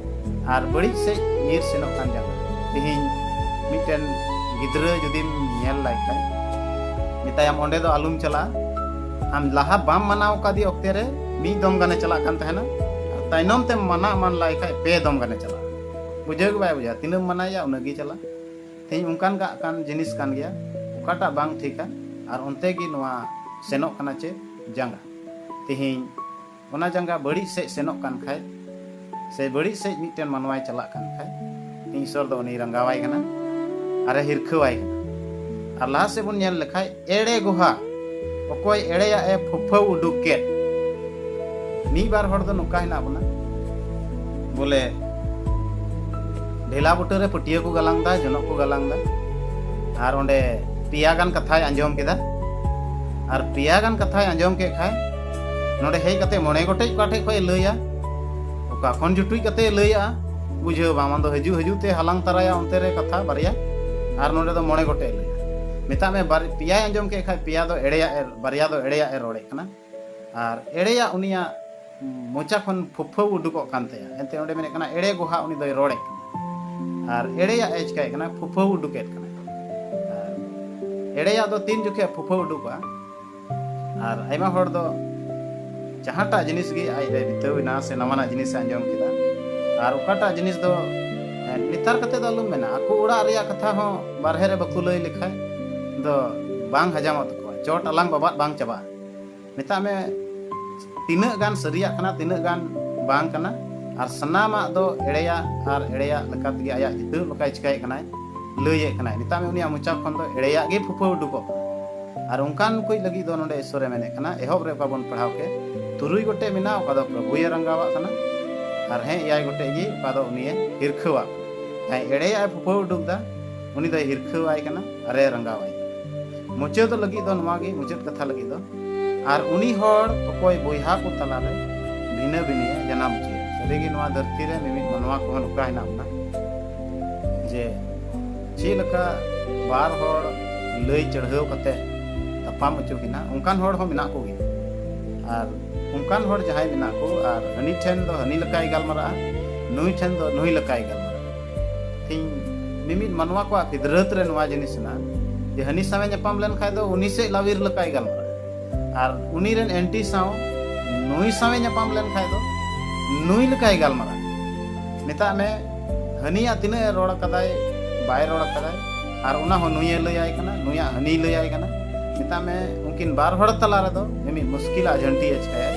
ᱟᱨ ᱵᱟᱹᱲᱤᱡ ᱥᱮᱫ ᱧᱤᱨ ᱥᱮᱱᱚᱜ ᱠᱟᱱ ᱡᱟᱸᱜᱟ᱾ ᱛᱮᱦᱮᱧ ᱢᱤᱫᱴᱮᱱ ᱜᱤᱫᱽᱨᱟᱹ ᱡᱩᱫᱤᱢ ᱧᱮᱞ ᱞᱟᱭ ᱠᱷᱟᱱ, ᱢᱮᱛᱟᱭᱟᱢ, "ᱚᱸᱰᱮ ᱫᱚ ᱟᱞᱚᱢ ᱪᱟᱞᱟᱜᱼᱟ", ᱟᱢ ᱞᱟᱦᱟ ᱵᱟᱢ ᱢᱟᱱᱟᱣ ᱠᱟᱫᱮ ᱚᱠᱛᱮ ᱨᱮ ᱢᱤᱫ ᱫᱚᱢ ᱜᱟᱱᱮ ᱪᱟᱞᱟᱜ ᱠᱟᱱ ᱛᱟᱦᱮᱱᱟ, ᱟᱨ ᱛᱟᱭᱱᱚᱢ ᱛᱮᱢ ᱢᱟᱱᱟ ᱮᱢᱟᱱ ᱞᱟᱭ ᱠᱷᱟᱱ ᱯᱮ ᱫᱚᱢ ᱜᱟᱱᱮ ᱪᱟᱞᱟᱜᱼᱟ᱾ ᱵᱩᱡᱷᱟᱹᱣ ᱜᱮ ᱵᱟᱭ ᱵᱩᱡᱷᱟᱹᱣᱟ, ᱛᱤᱱᱟᱹᱜ ᱮᱢ ᱢᱟᱱᱟᱭᱮᱭᱟ ᱩᱱᱟᱹᱜ ᱜᱮ ᱪᱟᱞᱟᱜᱼᱟ᱾ ᱛᱮᱦᱮᱧ ᱚᱱᱠᱟᱱ ᱠᱟᱜ ᱠᱟᱱ ᱡᱤᱱᱤᱥ ᱠᱟᱱ ᱜᱮᱭᱟ, ᱚᱠᱟᱴᱟᱜ ᱵᱟᱝ ᱴᱷᱤᱠᱟ, ᱟᱨ ᱚᱱᱛᱮ ᱜᱮ ᱱᱚᱣᱟ ᱥᱮᱱᱚᱜ ᱠᱟᱱᱟ ᱪᱮᱫ ᱡᱟᱸᱜᱟ᱾ ᱛᱮᱦᱮᱧ ᱚᱱᱟ ᱡᱟᱸᱜᱟ ᱵᱟᱹᱲᱤᱡ ᱥᱮᱫ ᱥᱮᱱᱚᱜ ᱠᱟᱱ ᱠᱷᱟᱡ, ᱥᱮ ᱵᱟᱹᱲᱤᱡ ᱥᱮᱫ ᱢᱤᱫᱴᱮᱱ ᱢᱟᱱᱣᱟᱭ ᱪᱟᱞᱟᱜ ᱠᱟᱱ ᱠᱷᱟᱡ, ᱤᱥᱥᱚᱨ ᱫᱚ ᱩᱱᱤ ᱨᱟᱸᱜᱟᱣᱟᱭ ᱠᱟᱱᱟ ᱟᱨᱮ ᱦᱤᱨᱠᱷᱟᱹᱣᱟᱭ ᱠᱟᱱᱟ᱾ ᱟᱨ ᱞᱟᱦᱟ ᱥᱮᱫ ᱵᱚᱱ ᱧᱮᱞ ᱞᱮᱠᱷᱟᱡ, ᱮᱲᱮ ᱜᱚᱦᱟ, ᱚᱠᱚᱭ ᱮᱲᱮᱭᱟᱜ ᱮ ᱯᱷᱩᱯᱷᱟᱹᱣ ᱩᱰᱩᱠ ᱠᱮᱫ᱾ ᱢᱤᱫ ᱵᱟᱨ ᱦᱚᱲ ᱫᱚ ᱱᱚᱝᱠᱟ ᱦᱮᱱᱟᱜ ᱵᱚᱱᱟ, ᱵᱚᱞᱮ ᱰᱷᱮᱞᱟ ᱵᱩᱴᱟᱹ ᱨᱮ ᱯᱟᱹᱴᱭᱟᱹ ᱠᱚ ᱜᱟᱞᱟᱝ ᱫᱟ, ᱡᱚᱱᱚᱜ ᱠᱚ ᱜᱟᱞᱟᱝ ᱫᱟ, ᱟᱨ ᱚᱸᱰᱮ ᱯᱮᱭᱟ ᱜᱟᱱ ᱠᱟᱛᱷᱟᱭ ᱟᱸᱡᱚᱢ ᱠᱮᱫᱟ, ᱟᱨ ᱯᱮᱭᱟ ᱜᱟᱱ ᱠᱟᱛᱷᱟᱭ ᱟᱸᱡᱚᱢ ᱠᱮᱫ ᱠᱷᱟᱡ, ᱱᱚᱰᱮ ᱦᱮᱡ ᱠᱟᱛᱮ ᱢᱚᱬᱮ ᱜᱚᱴᱮᱡ ᱚᱠᱟ ᱴᱷᱮᱡ ᱠᱷᱚᱡ ᱮ ᱞᱟᱹᱭᱟ, ᱚᱠᱟ ᱠᱷᱚᱱ ᱡᱩᱴᱩᱡ ᱠᱟᱛᱮ ᱮ ᱞᱟᱹᱭᱟ, ᱵᱩᱡᱷᱟᱹᱣ ᱵᱟᱝ, ᱟᱢ ᱫᱚ ᱦᱤᱡᱩᱜ ᱦᱤᱡᱩᱜ ᱛᱮ ᱦᱟᱞᱟᱝ ᱛᱟᱨᱟᱭᱟ ᱚᱱᱛᱮ ᱨᱮ ᱠᱟᱛᱷᱟ ᱵᱟᱨᱭᱟ, ᱟᱨ ᱱᱚᱰᱮ ᱫᱚ ᱢᱚᱬᱮ ᱜᱚᱴᱮᱡ ᱮ ᱞᱟᱹᱭᱟ᱾ ᱢᱮᱛᱟᱜ ᱢᱮ ᱵᱟᱨ-, ᱯᱮᱭᱟᱭ ᱟᱸᱡᱚᱢ ᱠᱮᱫ ᱠᱷᱟᱡ, ᱯᱮᱭᱟ ᱫᱚ ᱮᱲᱮᱭᱟᱜ ᱮ, ᱵᱟᱨᱭᱟ ᱫᱚ ᱮᱲᱮᱭᱟᱜ ᱮ ᱨᱚᱲᱮᱫ ᱠᱟᱱᱟ, ᱟᱨ ᱮᱲᱮᱭᱟᱜ ᱩᱱᱤᱭᱟᱜ ᱢᱚᱪᱟ ᱠᱷᱚᱱ ᱯᱷᱩᱯᱷᱟᱹᱣ ᱩᱰᱩᱠᱚᱜ ᱠᱟᱱ ᱛᱟᱭᱟ᱾ ᱮᱱᱛᱮ ᱚᱸᱰᱮ ᱢᱮᱱᱮᱫ ᱠᱟᱱᱟ, ᱮᱲᱮ ᱜᱚᱦᱟ ᱩᱱᱤ ᱫᱚᱭ ᱨᱚᱲᱮᱫ ᱠᱟᱱᱟ, ᱟᱨ ᱮᱲᱮᱭᱟᱜ ᱮ ᱪᱤᱠᱟᱹᱭᱮᱫ ᱠᱟᱱᱟ, ᱯᱷᱩᱯᱷᱟᱹᱣ ᱩᱰᱩᱠᱮᱫ ᱠᱟᱱᱟ᱾ ᱟᱨ ᱮᱲᱮᱭᱟᱜ ᱫᱚ ᱛᱤᱱ ᱡᱚᱠᱷᱮᱡ ᱯᱷᱩᱯᱷᱟᱹᱣ ᱩᱰᱩᱠᱚᱜᱼᱟ, ᱟᱨ ᱟᱭᱢᱟ ᱦᱚᱲ ᱫᱚ ᱡᱟᱦᱟᱸᱴᱟᱜ ᱡᱤᱱᱤᱥ ᱜᱮ ᱟᱡ ᱨᱮ ᱵᱤᱛᱟᱹᱣ ᱮᱱᱟ ᱥᱮ ᱱᱟᱣᱟᱱᱟᱜ ᱡᱤᱱᱤᱥ ᱮ ᱟᱸᱡᱚᱢ ᱠᱮᱫᱟ, ᱟᱨ ᱚᱠᱟᱴᱟᱜ ᱡᱤᱱᱤᱥ ᱫᱚ, ᱮ, ᱱᱮᱛᱟᱨ ᱠᱟᱛᱮ ᱫᱚ ᱟᱞᱚᱢ ᱢᱮᱱᱟ, ᱟᱠᱚ ᱚᱲᱟᱜ ᱨᱮᱭᱟᱜ ᱠᱟᱛᱷᱟ ᱦᱚᱸ ᱵᱟᱨᱦᱮ ᱨᱮ ᱵᱟᱠᱚ ᱞᱟᱹᱭ ᱞᱮᱠᱷᱟᱡ ᱫᱚ ᱵᱟᱝ ᱦᱟᱡᱟᱢᱚᱜ ᱛᱟᱠᱚᱣᱟ, ᱪᱚᱴ ᱟᱞᱟᱝ ᱵᱟᱵᱟᱫ ᱵᱟᱝ ᱪᱟᱵᱟᱜᱼᱟ᱾ ᱢᱮᱛᱟᱜ ᱢᱮ, ᱛᱤᱱᱟᱹᱜ ᱜᱟᱱ ᱥᱟᱹᱨᱤᱭᱟᱜ ᱠᱟᱱᱟ, ᱛᱤᱱᱟᱹᱜ ᱜᱟᱱ ᱵᱟᱝ ᱠᱟᱱᱟ, ᱟᱨ ᱥᱟᱱᱟᱢᱟᱜ ᱫᱚ ᱮᱲᱮᱭᱟᱜ ᱟᱨ ᱮᱲᱮᱭᱟᱜ ᱞᱮᱠᱟ ᱛᱮᱜᱮ ᱟᱭᱟᱜ ᱡᱤᱛᱟᱹᱣ ᱞᱮᱠᱟᱭ ᱪᱤᱠᱟᱹᱭᱮᱫ ᱠᱟᱱᱟᱭ, ᱞᱟᱹᱭᱮᱫ ᱠᱟᱱᱟᱭ᱾ ᱢᱮᱛᱟᱜ ᱢᱮ, ᱩᱱᱤᱭᱟᱜ ᱢᱚᱪᱟ ᱠᱷᱚᱱ ᱫᱚ ᱮᱲᱮᱭᱟᱜ ᱜᱮ ᱯᱷᱩᱯᱷᱟᱹ ᱩᱰᱩᱠᱚᱜ ᱠᱟᱱᱟ᱾ ᱟᱨ ᱚᱱᱠᱟᱱ ᱠᱚ ᱞᱟᱹᱜᱤᱫ ᱫᱚ ᱱᱚᱰᱮ ᱤᱥᱚᱨᱮ ᱢᱮᱱᱮᱫ ᱠᱟᱱᱟ, ᱮᱦᱚᱵ ᱨᱮ ᱚᱠᱟ ᱵᱚᱱ ᱯᱟᱲᱦᱟᱣ ᱠᱮᱫ, ᱛᱩᱨᱩᱭ ᱜᱚᱴᱮᱡ ᱢᱮᱱᱟᱜᱼᱟ, ᱚᱠᱟ ᱫᱚ ᱯᱨᱚᱵᱷᱩᱭᱮ ᱨᱟᱸᱜᱟᱣᱟᱜ ᱠᱟᱱᱟ, ᱟᱨ ᱦᱮᱸ, ᱮᱭᱟᱭ ᱜᱚᱴᱮᱡ ᱜᱮ, ᱚᱠᱟ ᱫᱚ ᱩᱱᱤᱭᱮ ᱦᱤᱨᱠᱷᱟᱹᱣᱟᱜ ᱠᱟᱱᱟ᱾ ᱡᱟᱦᱟᱸᱭ ᱮᱲᱮᱭᱟᱜ ᱮ ᱯᱷᱩᱯᱷᱟᱹ ᱩᱰᱩᱠ ᱫᱟ, ᱩᱱᱤ ᱫᱚᱭ ᱦᱤᱨᱠᱷᱟᱹᱣᱟᱭ ᱠᱟᱱᱟ ᱟᱨᱮ ᱨᱟᱸᱜᱟᱣᱟᱭ ᱠᱟᱱᱟ᱾ ᱢᱩᱪᱟᱹᱫ ᱞᱟᱹᱜᱤᱫ ᱫᱚ ᱱᱚᱣᱟ ᱜᱮ, ᱢᱩᱪᱟᱹᱫ ᱠᱟᱛᱷᱟ ᱞᱟᱹᱜᱤᱫ ᱫᱚ, ᱟᱨ ᱩᱱᱤ ᱦᱚᱲ ᱚᱠᱚᱭ ᱵᱚᱭᱦᱟ ᱠᱚ ᱛᱟᱞᱟᱨᱮ ᱵᱷᱤᱱᱟᱹ ᱵᱷᱤᱱᱟᱹᱭᱮ ᱡᱟᱱᱟᱢ ᱦᱚᱪᱚᱭᱟ᱾ ᱥᱟᱹᱨᱤᱜᱮ ᱱᱚᱣᱟ ᱫᱷᱟᱹᱨᱛᱤ ᱨᱮ ᱢᱤᱢᱤᱫ ᱢᱟᱱᱣᱟ ᱠᱚᱦᱚᱸ ᱱᱚᱝᱠᱟ ᱦᱮᱱᱟᱜ ᱵᱚᱱᱟ, ᱡᱮ ᱪᱮᱫ ᱞᱮᱠᱟ ᱵᱟᱨ ᱦᱚᱲ ᱞᱟᱹᱭ ᱪᱟᱹᱲᱦᱟᱹᱣ ᱠᱟᱛᱮ ᱛᱟᱯᱟᱢ ᱦᱚᱪᱚ ᱠᱤᱱᱟ, ᱚᱱᱠᱟᱱ ᱦᱚᱲ ᱦᱚᱸ ᱢᱮᱱᱟᱜ ᱠᱚᱜᱮᱭᱟ᱾ ᱟᱨ ᱚᱱᱠᱟᱱ ᱦᱚᱲ ᱡᱟᱦᱟᱸᱭ ᱢᱮᱱᱟᱜ ᱠᱚ, ᱟᱨ ᱦᱟᱹᱱᱤ ᱴᱷᱮᱱ ᱫᱚ ᱦᱟᱹᱱᱤ ᱞᱮᱠᱟᱭ ᱜᱟᱞᱢᱟᱨᱟᱜᱼᱟ, ᱱᱩᱭ ᱴᱷᱮᱱ ᱫᱚ ᱱᱩᱭ ᱞᱮᱠᱟᱭ ᱜᱟᱞᱢᱟᱨᱟᱜᱼᱟ᱾ ᱛᱮᱦᱮᱧ ᱢᱤᱢᱤᱫ ᱢᱟᱱᱣᱟ ᱠᱚᱣᱟᱜ ᱯᱷᱤᱫᱨᱟᱹᱛ ᱨᱮ ᱱᱚᱣᱟ ᱡᱤᱱᱤᱥ ᱦᱮᱱᱟᱜᱼᱟ ᱡᱮ ᱦᱟᱹᱱᱤ ᱥᱟᱶᱮ ᱧᱟᱯᱟᱢ ᱞᱮᱱᱠᱷᱟᱡ ᱫᱚ ᱩᱱᱤ ᱥᱮᱫ ᱞᱟᱣᱤᱨ ᱞᱮᱠᱟᱭ ᱜᱟᱞᱢᱟᱨᱟᱜᱼᱟ, ᱟᱨ ᱩᱱᱤ ᱨᱮᱱ ᱮᱱᱴᱤ ᱥᱟᱶ ᱱᱩᱭ ᱥᱟᱶᱮ ᱧᱟᱯᱟᱢ ᱞᱮᱱᱠᱷᱟᱡ ᱫᱚ ᱱᱩᱭ ᱞᱮᱠᱟᱭ ᱜᱟᱞᱢᱟᱨᱟᱜᱼᱟ᱾ ᱢᱮᱛᱟᱜ ᱢᱮ, ᱦᱟᱹᱱᱤᱭᱟᱜ ᱛᱤᱱᱟᱹᱜ ᱮ ᱨᱚᱲ ᱟᱠᱟᱫᱟᱭ, ᱵᱟᱭ ᱨᱚᱲ ᱟᱠᱟᱫᱟᱭ, ᱟᱨ ᱚᱱᱟ ᱦᱚᱸ ᱱᱩᱭᱮ ᱞᱟᱹᱭᱟᱭ ᱠᱟᱱᱟ, ᱱᱩᱭᱟᱜ ᱦᱟᱹᱱᱤᱭ ᱞᱟᱹᱭᱟᱭ ᱠᱟᱱᱟ᱾ ᱢᱮᱛᱟᱜ ᱢᱮ, ᱩᱱᱠᱤᱱ ᱵᱟᱨ ᱦᱚᱲ ᱛᱟᱞᱟ ᱨᱮᱫᱚ ᱢᱤᱢᱤᱫ ᱢᱩᱥᱠᱤᱞᱟᱜ ᱡᱷᱟᱹᱱᱴᱤ ᱮ ᱪᱤᱠᱟᱹᱭᱟ,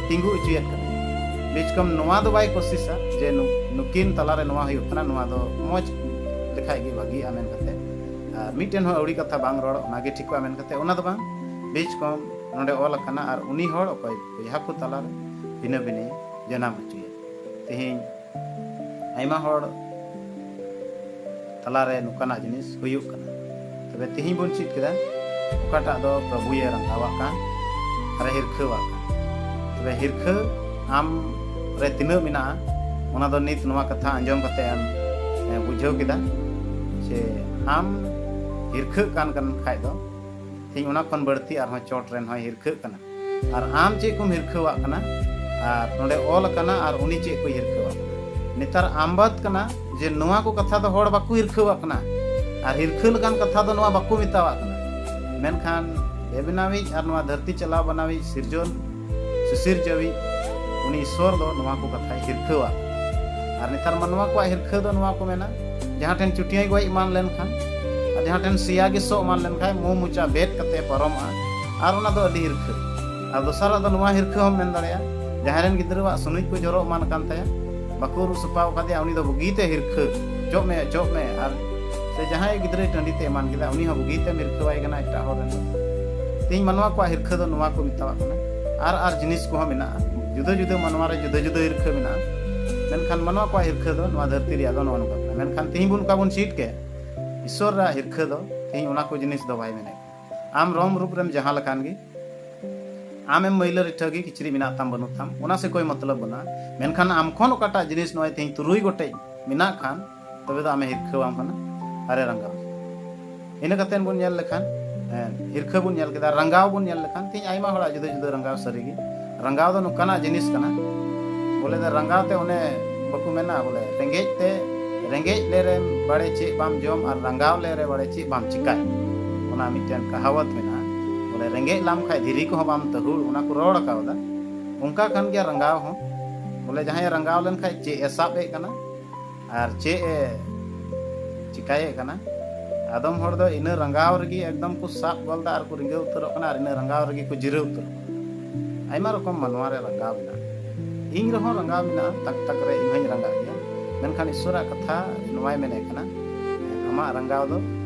ᱛᱤᱸᱜᱩ ᱦᱚᱪᱚᱭᱮᱫ ᱠᱟᱱᱟ᱾ ᱵᱤᱪᱠᱚᱢ ᱱᱚᱣᱟ ᱫᱚ ᱵᱟᱭ ᱠᱳᱥᱤᱥᱟ ᱡᱮ ᱱᱩ-, ᱱᱩᱠᱤᱱ ᱛᱟᱞᱟᱨᱮ ᱱᱚᱣᱟ ᱦᱩᱭᱩᱜ ᱠᱟᱱᱟ, ᱱᱚᱣᱟ ᱫᱚ ᱢᱚᱡᱽ ᱞᱮᱠᱷᱟᱡ ᱜᱮ ᱵᱷᱟᱹᱜᱤᱜᱼᱟ ᱢᱮᱱ ᱠᱟᱛᱮ, ᱟᱨ ᱢᱤᱫᱴᱮᱱ ᱦᱚᱸ ᱟᱹᱣᱲᱤ ᱠᱟᱛᱷᱟ ᱵᱟᱝ ᱨᱚᱲ, ᱚᱱᱟᱜᱮ ᱴᱷᱤᱠᱚᱜᱼᱟ ᱢᱮᱱ ᱠᱟᱛᱮ, ᱚᱱᱟ ᱫᱚ ᱵᱟᱝ, ᱵᱤᱪᱠᱚᱢ ᱱᱚᱰᱮ ᱚᱞ ᱟᱠᱟᱱᱟ, ᱟᱨ ᱩᱱᱤ ᱦᱚᱲ ᱚᱠᱚᱭ ᱵᱚᱭᱦᱟ ᱠᱚ ᱛᱟᱞᱟᱨᱮ ᱵᱷᱤᱱᱟᱹ ᱵᱷᱤᱱᱟᱹ ᱡᱟᱱᱟᱢ ᱦᱚᱪᱚᱭᱟ᱾ ᱛᱮᱦᱮᱧ ᱟᱭᱢᱟ ᱦᱚᱲ ᱛᱟᱞᱟᱨᱮ ᱱᱚᱝᱠᱟᱱᱟᱜ ᱡᱤᱱᱤᱥ ᱦᱩᱭᱩᱜ ᱠᱟᱱᱟ᱾ ᱛᱚᱵᱮ ᱛᱮᱦᱮᱧ ᱵᱚᱱ ᱪᱮᱫ ᱠᱮᱫᱟ, ᱚᱠᱟᱴᱟᱜ ᱫᱚ ᱯᱨᱚᱵᱷᱩᱭᱮ ᱨᱟᱸᱜᱟᱣᱟᱜ ᱠᱟᱱ ᱟᱨᱮ ᱦᱤᱨᱠᱷᱟᱹᱣᱟᱜ ᱠᱟᱱ᱾ ᱛᱚᱵᱮ ᱦᱤᱨᱠᱷᱟᱹ ᱟᱢ ᱨᱮ ᱛᱤᱱᱟᱹᱜ ᱢᱮᱱᱟᱜᱼᱟ, ᱚᱱᱟ ᱫᱚ ᱱᱤᱛ ᱱᱚᱣᱟ ᱠᱟᱛᱷᱟ ᱟᱸᱡᱚᱢ ᱠᱟᱛᱮ ᱮᱢ, ᱮ, ᱵᱩᱡᱷᱟᱹᱣ ᱠᱮᱫᱟ ᱡᱮ ᱟᱢ ᱦᱤᱨᱠᱷᱟᱹᱜ ᱠᱟᱱ, ᱠᱟᱱ ᱠᱷᱟᱡ ᱫᱚ ᱛᱮᱦᱮᱧ ᱚᱱᱟ ᱠᱷᱚᱱ ᱵᱟᱹᱲᱛᱤ ᱟᱨᱦᱚᱸ ᱪᱚᱴ ᱨᱮᱱ ᱦᱚᱸᱭ ᱦᱤᱨᱠᱷᱟᱹᱜ ᱠᱟᱱᱟ᱾ ᱟᱨ ᱟᱢ ᱪᱮᱫ ᱠᱚᱢ ᱦᱤᱨᱠᱷᱟᱹᱣᱟᱜ ᱠᱟᱱᱟ, ᱟᱨ ᱱᱚᱰᱮ ᱚᱞ ᱟᱠᱟᱱᱟ, ᱟᱨ ᱩᱱᱤ ᱪᱮᱫ ᱠᱚᱭ ᱦᱤᱨᱠᱷᱟᱹᱣᱟᱜ ᱠᱟᱱᱟ᱾ ᱱᱮᱛᱟᱨ ᱟᱢᱵᱟᱫ ᱠᱟᱱᱟ ᱡᱮ ᱱᱚᱣᱟ ᱠᱚ ᱠᱟᱛᱷᱟ ᱫᱚ ᱦᱚᱲ ᱵᱟᱠᱚ ᱦᱤᱨᱠᱷᱟᱹᱣᱟᱜ ᱠᱟᱱᱟ, ᱟᱨ ᱦᱤᱨᱠᱷᱟᱹ ᱞᱮᱠᱟᱱ ᱠᱟᱛᱷᱟ ᱫᱚ ᱱᱚᱣᱟ ᱵᱟᱠᱚ ᱢᱮᱛᱟᱣᱟᱜ ᱠᱟᱱᱟ᱾ ᱢᱮᱱᱠᱷᱟᱱ ᱵᱮᱵᱮᱱᱟᱣᱤᱡ ᱟᱨ ᱱᱚᱣᱟ ᱫᱷᱟᱹᱨᱛᱤ ᱪᱟᱞᱟᱣ ᱵᱟᱱᱟᱣᱤᱡ, ᱥᱤᱨᱡᱚᱱ ᱥᱤᱥᱤᱨᱡᱟᱹᱣᱤᱡ ᱩᱱᱤ ᱤᱥᱥᱚᱨ ᱫᱚ ᱱᱚᱣᱟ ᱠᱚ ᱠᱟᱛᱷᱟᱭ ᱦᱤᱨᱠᱷᱟᱹᱣᱟ᱾ ᱟᱨ ᱱᱮᱛᱟᱨ ᱢᱟᱱᱣᱟ ᱠᱚᱣᱟᱜ ᱦᱤᱨᱠᱷᱟᱹ ᱫᱚ ᱱᱚᱣᱟ ᱠᱚ ᱢᱮᱱᱟ, ᱡᱟᱦᱟᱸ ᱴᱷᱮᱱ ᱪᱩᱴᱭᱟᱹᱭ ᱜᱚᱡ ᱮᱢᱟᱱ ᱞᱮᱱᱠᱷᱟᱱ, ᱟᱨ ᱡᱟᱦᱟᱸ ᱴᱷᱮᱱ ᱥᱮᱭᱟ ᱜᱮ ᱥᱚ ᱮᱢᱟᱱ ᱞᱮᱱᱠᱷᱟᱱ, ᱢᱩ ᱢᱚᱪᱟ ᱵᱮᱫ ᱠᱟᱛᱮ ᱯᱟᱨᱚᱢᱚᱜᱼᱟ, ᱟᱨ ᱚᱱᱟ ᱫᱚ ᱟᱹᱰᱤ ᱦᱤᱨᱠᱷᱟᱹ᱾ ᱟᱨ ᱫᱚᱥᱟᱨᱟᱜ ᱫᱚ ᱱᱚᱣᱟ ᱦᱤᱨᱠᱷᱟᱹ ᱦᱚᱸᱢ ᱢᱮᱱ ᱫᱟᱲᱮᱭᱟᱜᱼᱟ, ᱡᱟᱦᱟᱸᱭ ᱨᱮᱱ ᱜᱤᱫᱽᱨᱟᱹᱣᱟᱜ ᱥᱩᱱᱩᱡ ᱠᱚ ᱡᱚᱨᱚ ᱮᱢᱟᱱ ᱠᱟᱱ ᱛᱟᱭᱟ, ᱵᱟᱠᱚ ᱟᱹᱨᱩᱵ ᱥᱟᱯᱷᱟ ᱟᱠᱟᱫᱮᱭᱟ, ᱩᱱᱤ ᱫᱚ ᱵᱩᱜᱤᱛᱮ ᱦᱤᱨᱠᱷᱟᱹ, "ᱚᱪᱚᱜ ᱢᱮ, ᱚᱪᱚᱜ ᱢᱮ", ᱟᱨ ᱥᱮ ᱡᱟᱦᱟᱸᱭ ᱜᱤᱫᱽᱨᱟᱹᱭ ᱴᱟᱺᱰᱤ ᱛᱮ ᱮᱢᱟᱱ ᱠᱮᱫᱟ, ᱩᱱᱤ ᱦᱚᱸ ᱵᱩᱜᱤᱛᱮᱢ ᱦᱤᱨᱠᱷᱟᱹᱣᱟᱭ ᱠᱟᱱᱟ ᱮᱴᱟᱜ ᱦᱚᱲ ᱨᱮᱱ ᱫᱚ᱾ ᱛᱮᱦᱮᱧ ᱢᱟᱱᱣᱟ ᱠᱚᱣᱟᱜ ᱦᱤᱨᱠᱷᱟᱹ ᱫᱚ ᱱᱚᱣᱟ ᱠᱚ ᱢᱮᱛᱟᱣᱟᱜ ᱠᱟᱱᱟ᱾ ᱟᱨ ᱟᱨ ᱡᱤᱱᱤᱥ ᱠᱚᱦᱚᱸ ᱢᱮᱱᱟᱜᱼᱟ, ᱡᱩᱫᱟᱹ ᱡᱩᱫᱟᱹ ᱢᱟᱱᱣᱟ ᱨᱮ ᱡᱩᱫᱟᱹ ᱡᱩᱫᱟᱹ ᱦᱤᱨᱠᱷᱟᱹ ᱢᱮᱱᱟᱜᱼᱟ᱾ ᱢᱮᱱᱠᱷᱟᱱ ᱢᱟᱱᱣᱟ ᱠᱚᱣᱟᱜ ᱦᱤᱨᱠᱷᱟᱹ ᱫᱚ ᱱᱚᱣᱟ ᱫᱷᱟᱹᱨᱛᱤ ᱨᱮᱭᱟᱜ ᱫᱚ ᱱᱚᱜᱼᱚ ᱱᱚᱝᱠᱟ ᱠᱟᱱᱟ᱾ ᱢᱮᱱᱠᱷᱟᱱ ᱛᱮᱦᱮᱧ ᱵᱚᱱ ᱚᱠᱟ ᱵᱚᱱ ᱪᱮᱫ ᱠᱮᱫ, ᱤᱥᱥᱚᱨᱟᱜ ᱦᱤᱨᱠᱷᱟᱹ ᱫᱚ ᱛᱮᱦᱮᱧ ᱚᱱᱟ ᱠᱚ ᱡᱤᱱᱤᱥ ᱫᱚ ᱵᱟᱭ ᱢᱮᱱᱮᱫ ᱠᱟᱱᱟ᱾ ᱟᱢ ᱨᱚᱝ ᱨᱩᱯ ᱨᱮᱢ ᱡᱟᱦᱟᱸ ᱞᱮᱠᱟᱱ ᱜᱮ, ᱟᱢᱮᱢ ᱢᱟᱹᱭᱞᱟᱹ ᱨᱤᱴᱷᱟᱹ ᱜᱮ, ᱠᱤᱪᱨᱤᱡ ᱢᱮᱱᱟᱜ ᱛᱟᱢ ᱵᱟᱹᱱᱩᱜ ᱛᱟᱢ, ᱚᱱᱟ ᱥᱮ ᱠᱳᱭ ᱢᱚᱛᱞᱚᱵ ᱵᱟᱹᱱᱩᱜᱼᱟ᱾ ᱢᱮᱱᱠᱷᱟᱱ ᱟᱢ ᱠᱷᱚᱱ ᱚᱠᱟᱴᱟᱜ ᱡᱤᱱᱤᱥ ᱱᱚᱜᱼᱚᱭ ᱛᱮᱦᱮᱧ ᱛᱩᱨᱩᱭ ᱜᱚᱴᱮᱡ ᱢᱮᱱᱟᱜ ᱠᱷᱟᱱ, ᱛᱚᱵᱮ ᱫᱚ ᱟᱢᱮ ᱦᱤᱨᱠᱷᱟᱹᱣᱟᱢ ᱠᱟᱱᱟ, ᱟᱨᱮ ᱨᱟᱸᱜᱟᱣ᱾ ᱤᱱᱟᱹ ᱠᱟᱛᱮ ᱵᱚᱱ ᱧᱮᱞ ᱞᱮᱠᱷᱟᱱ, ᱦᱮᱸ, ᱦᱤᱨᱠᱷᱟᱹ ᱵᱚᱱ ᱧᱮᱞ ᱠᱮᱫᱟ, ᱨᱟᱸᱜᱟᱣ ᱵᱚᱱ ᱧᱮᱞ ᱞᱮᱠᱷᱟᱱ ᱛᱮᱦᱮᱧ ᱟᱭᱢᱟ ᱦᱚᱲᱟᱜ ᱡᱩᱫᱟᱹ ᱡᱩᱫᱟᱹ ᱨᱟᱸᱜᱟᱣ ᱥᱟᱹᱨᱤ ᱜᱮ᱾ ᱨᱟᱸᱜᱟᱣ ᱫᱚ ᱱᱚᱝᱠᱟᱱᱟᱜ ᱡᱤᱱᱤᱥ ᱠᱟᱱᱟ, ᱵᱚᱞᱮ ᱫᱚ ᱨᱟᱸᱜᱟᱣ ᱛᱮ ᱚᱱᱮ ᱵᱟᱠᱚ ᱢᱮᱱᱟ ᱵᱚᱞᱮ ᱨᱮᱸᱜᱮᱡ ᱛᱮ, ᱨᱮᱸᱜᱮᱡ ᱞᱮᱨᱮ ᱵᱟᱲᱮ ᱪᱮᱫ ᱵᱟᱢ ᱡᱚᱢ ᱟᱨ ᱨᱟᱸᱜᱟᱣ ᱞᱮᱨᱮ ᱵᱟᱲᱮ ᱪᱮᱫ ᱵᱟᱢ ᱪᱤᱠᱟᱭ᱾ ᱚᱱᱟ ᱢᱤᱫᱴᱮᱱ ᱠᱟᱦᱟᱣᱟᱛ ᱢᱮᱱᱟᱜᱼᱟ, ᱵᱚᱞᱮ ᱨᱮᱸᱜᱮᱡ ᱞᱟᱢ ᱠᱷᱟᱡ ᱫᱷᱤᱨᱤ ᱠᱚᱦᱚᱸ ᱵᱟᱢ ᱛᱟᱹᱦᱩᱲ, ᱚᱱᱟ ᱠᱚ ᱨᱚᱲ ᱠᱟᱣᱫᱟ᱾ ᱚᱱᱠᱟ ᱠᱟᱱ ᱜᱮᱭᱟ ᱨᱟᱸᱜᱟᱣ ᱦᱚᱸ, ᱵᱚᱞᱮ ᱡᱟᱦᱟᱸᱭᱮ ᱨᱟᱸᱜᱟᱣ ᱞᱮᱱᱠᱷᱟᱡ ᱪᱮᱫ ᱮ ᱥᱟᱵ ᱮᱫ ᱠᱟᱱᱟ ᱟᱨ ᱪᱮᱫ ᱮ ᱪᱤᱠᱟᱭᱮᱫ ᱠᱟᱱᱟ᱾ ᱟᱫᱚᱢ ᱦᱚᱲ ᱫᱚ ᱤᱱᱟᱹ ᱨᱟᱸᱜᱟᱣ ᱨᱮᱜᱮ ᱮᱠᱫᱚᱢ ᱠᱚ ᱥᱟᱵ ᱜᱚᱞ ᱫᱟ ᱟᱨ ᱠᱚ ᱨᱤᱸᱜᱟᱹᱣ ᱩᱛᱟᱹᱨᱚᱜ ᱠᱟᱱᱟ, ᱟᱨ ᱤᱱᱟᱹ ᱨᱟᱸᱜᱟᱣ ᱨᱮᱜᱮ ᱠᱚ ᱡᱤᱨᱟᱹᱣ ᱩᱛᱟᱹᱨᱚᱜ ᱠᱟᱱᱟ᱾ ᱟᱭᱢᱟ ᱨᱚᱠᱚᱢ ᱢᱟᱱᱣᱟ ᱨᱮ ᱨᱟᱸᱜᱟᱣ ᱢᱮᱱᱟᱜᱼᱟ᱾ ᱤᱧ ᱨᱮᱦᱚᱸ ᱨᱟᱸᱜᱟᱣ ᱢᱮᱱᱟᱜᱼᱟ, ᱛᱟᱠ ᱛᱟᱠ ᱨᱮ ᱤᱧ ᱦᱚᱸᱧ ᱨᱟᱸᱜᱟᱜ ᱜᱮᱭᱟ᱾ ᱢᱮᱱᱠᱷᱟᱱ ᱤᱥᱥᱚᱨᱟᱜ ᱠᱟᱛᱷᱟ ᱱᱚᱣᱟᱭ ᱢᱮᱱᱮᱫ ᱠᱟᱱᱟ, ᱟᱢᱟᱜ ᱨᱟᱸᱜᱟᱣ ᱫᱚ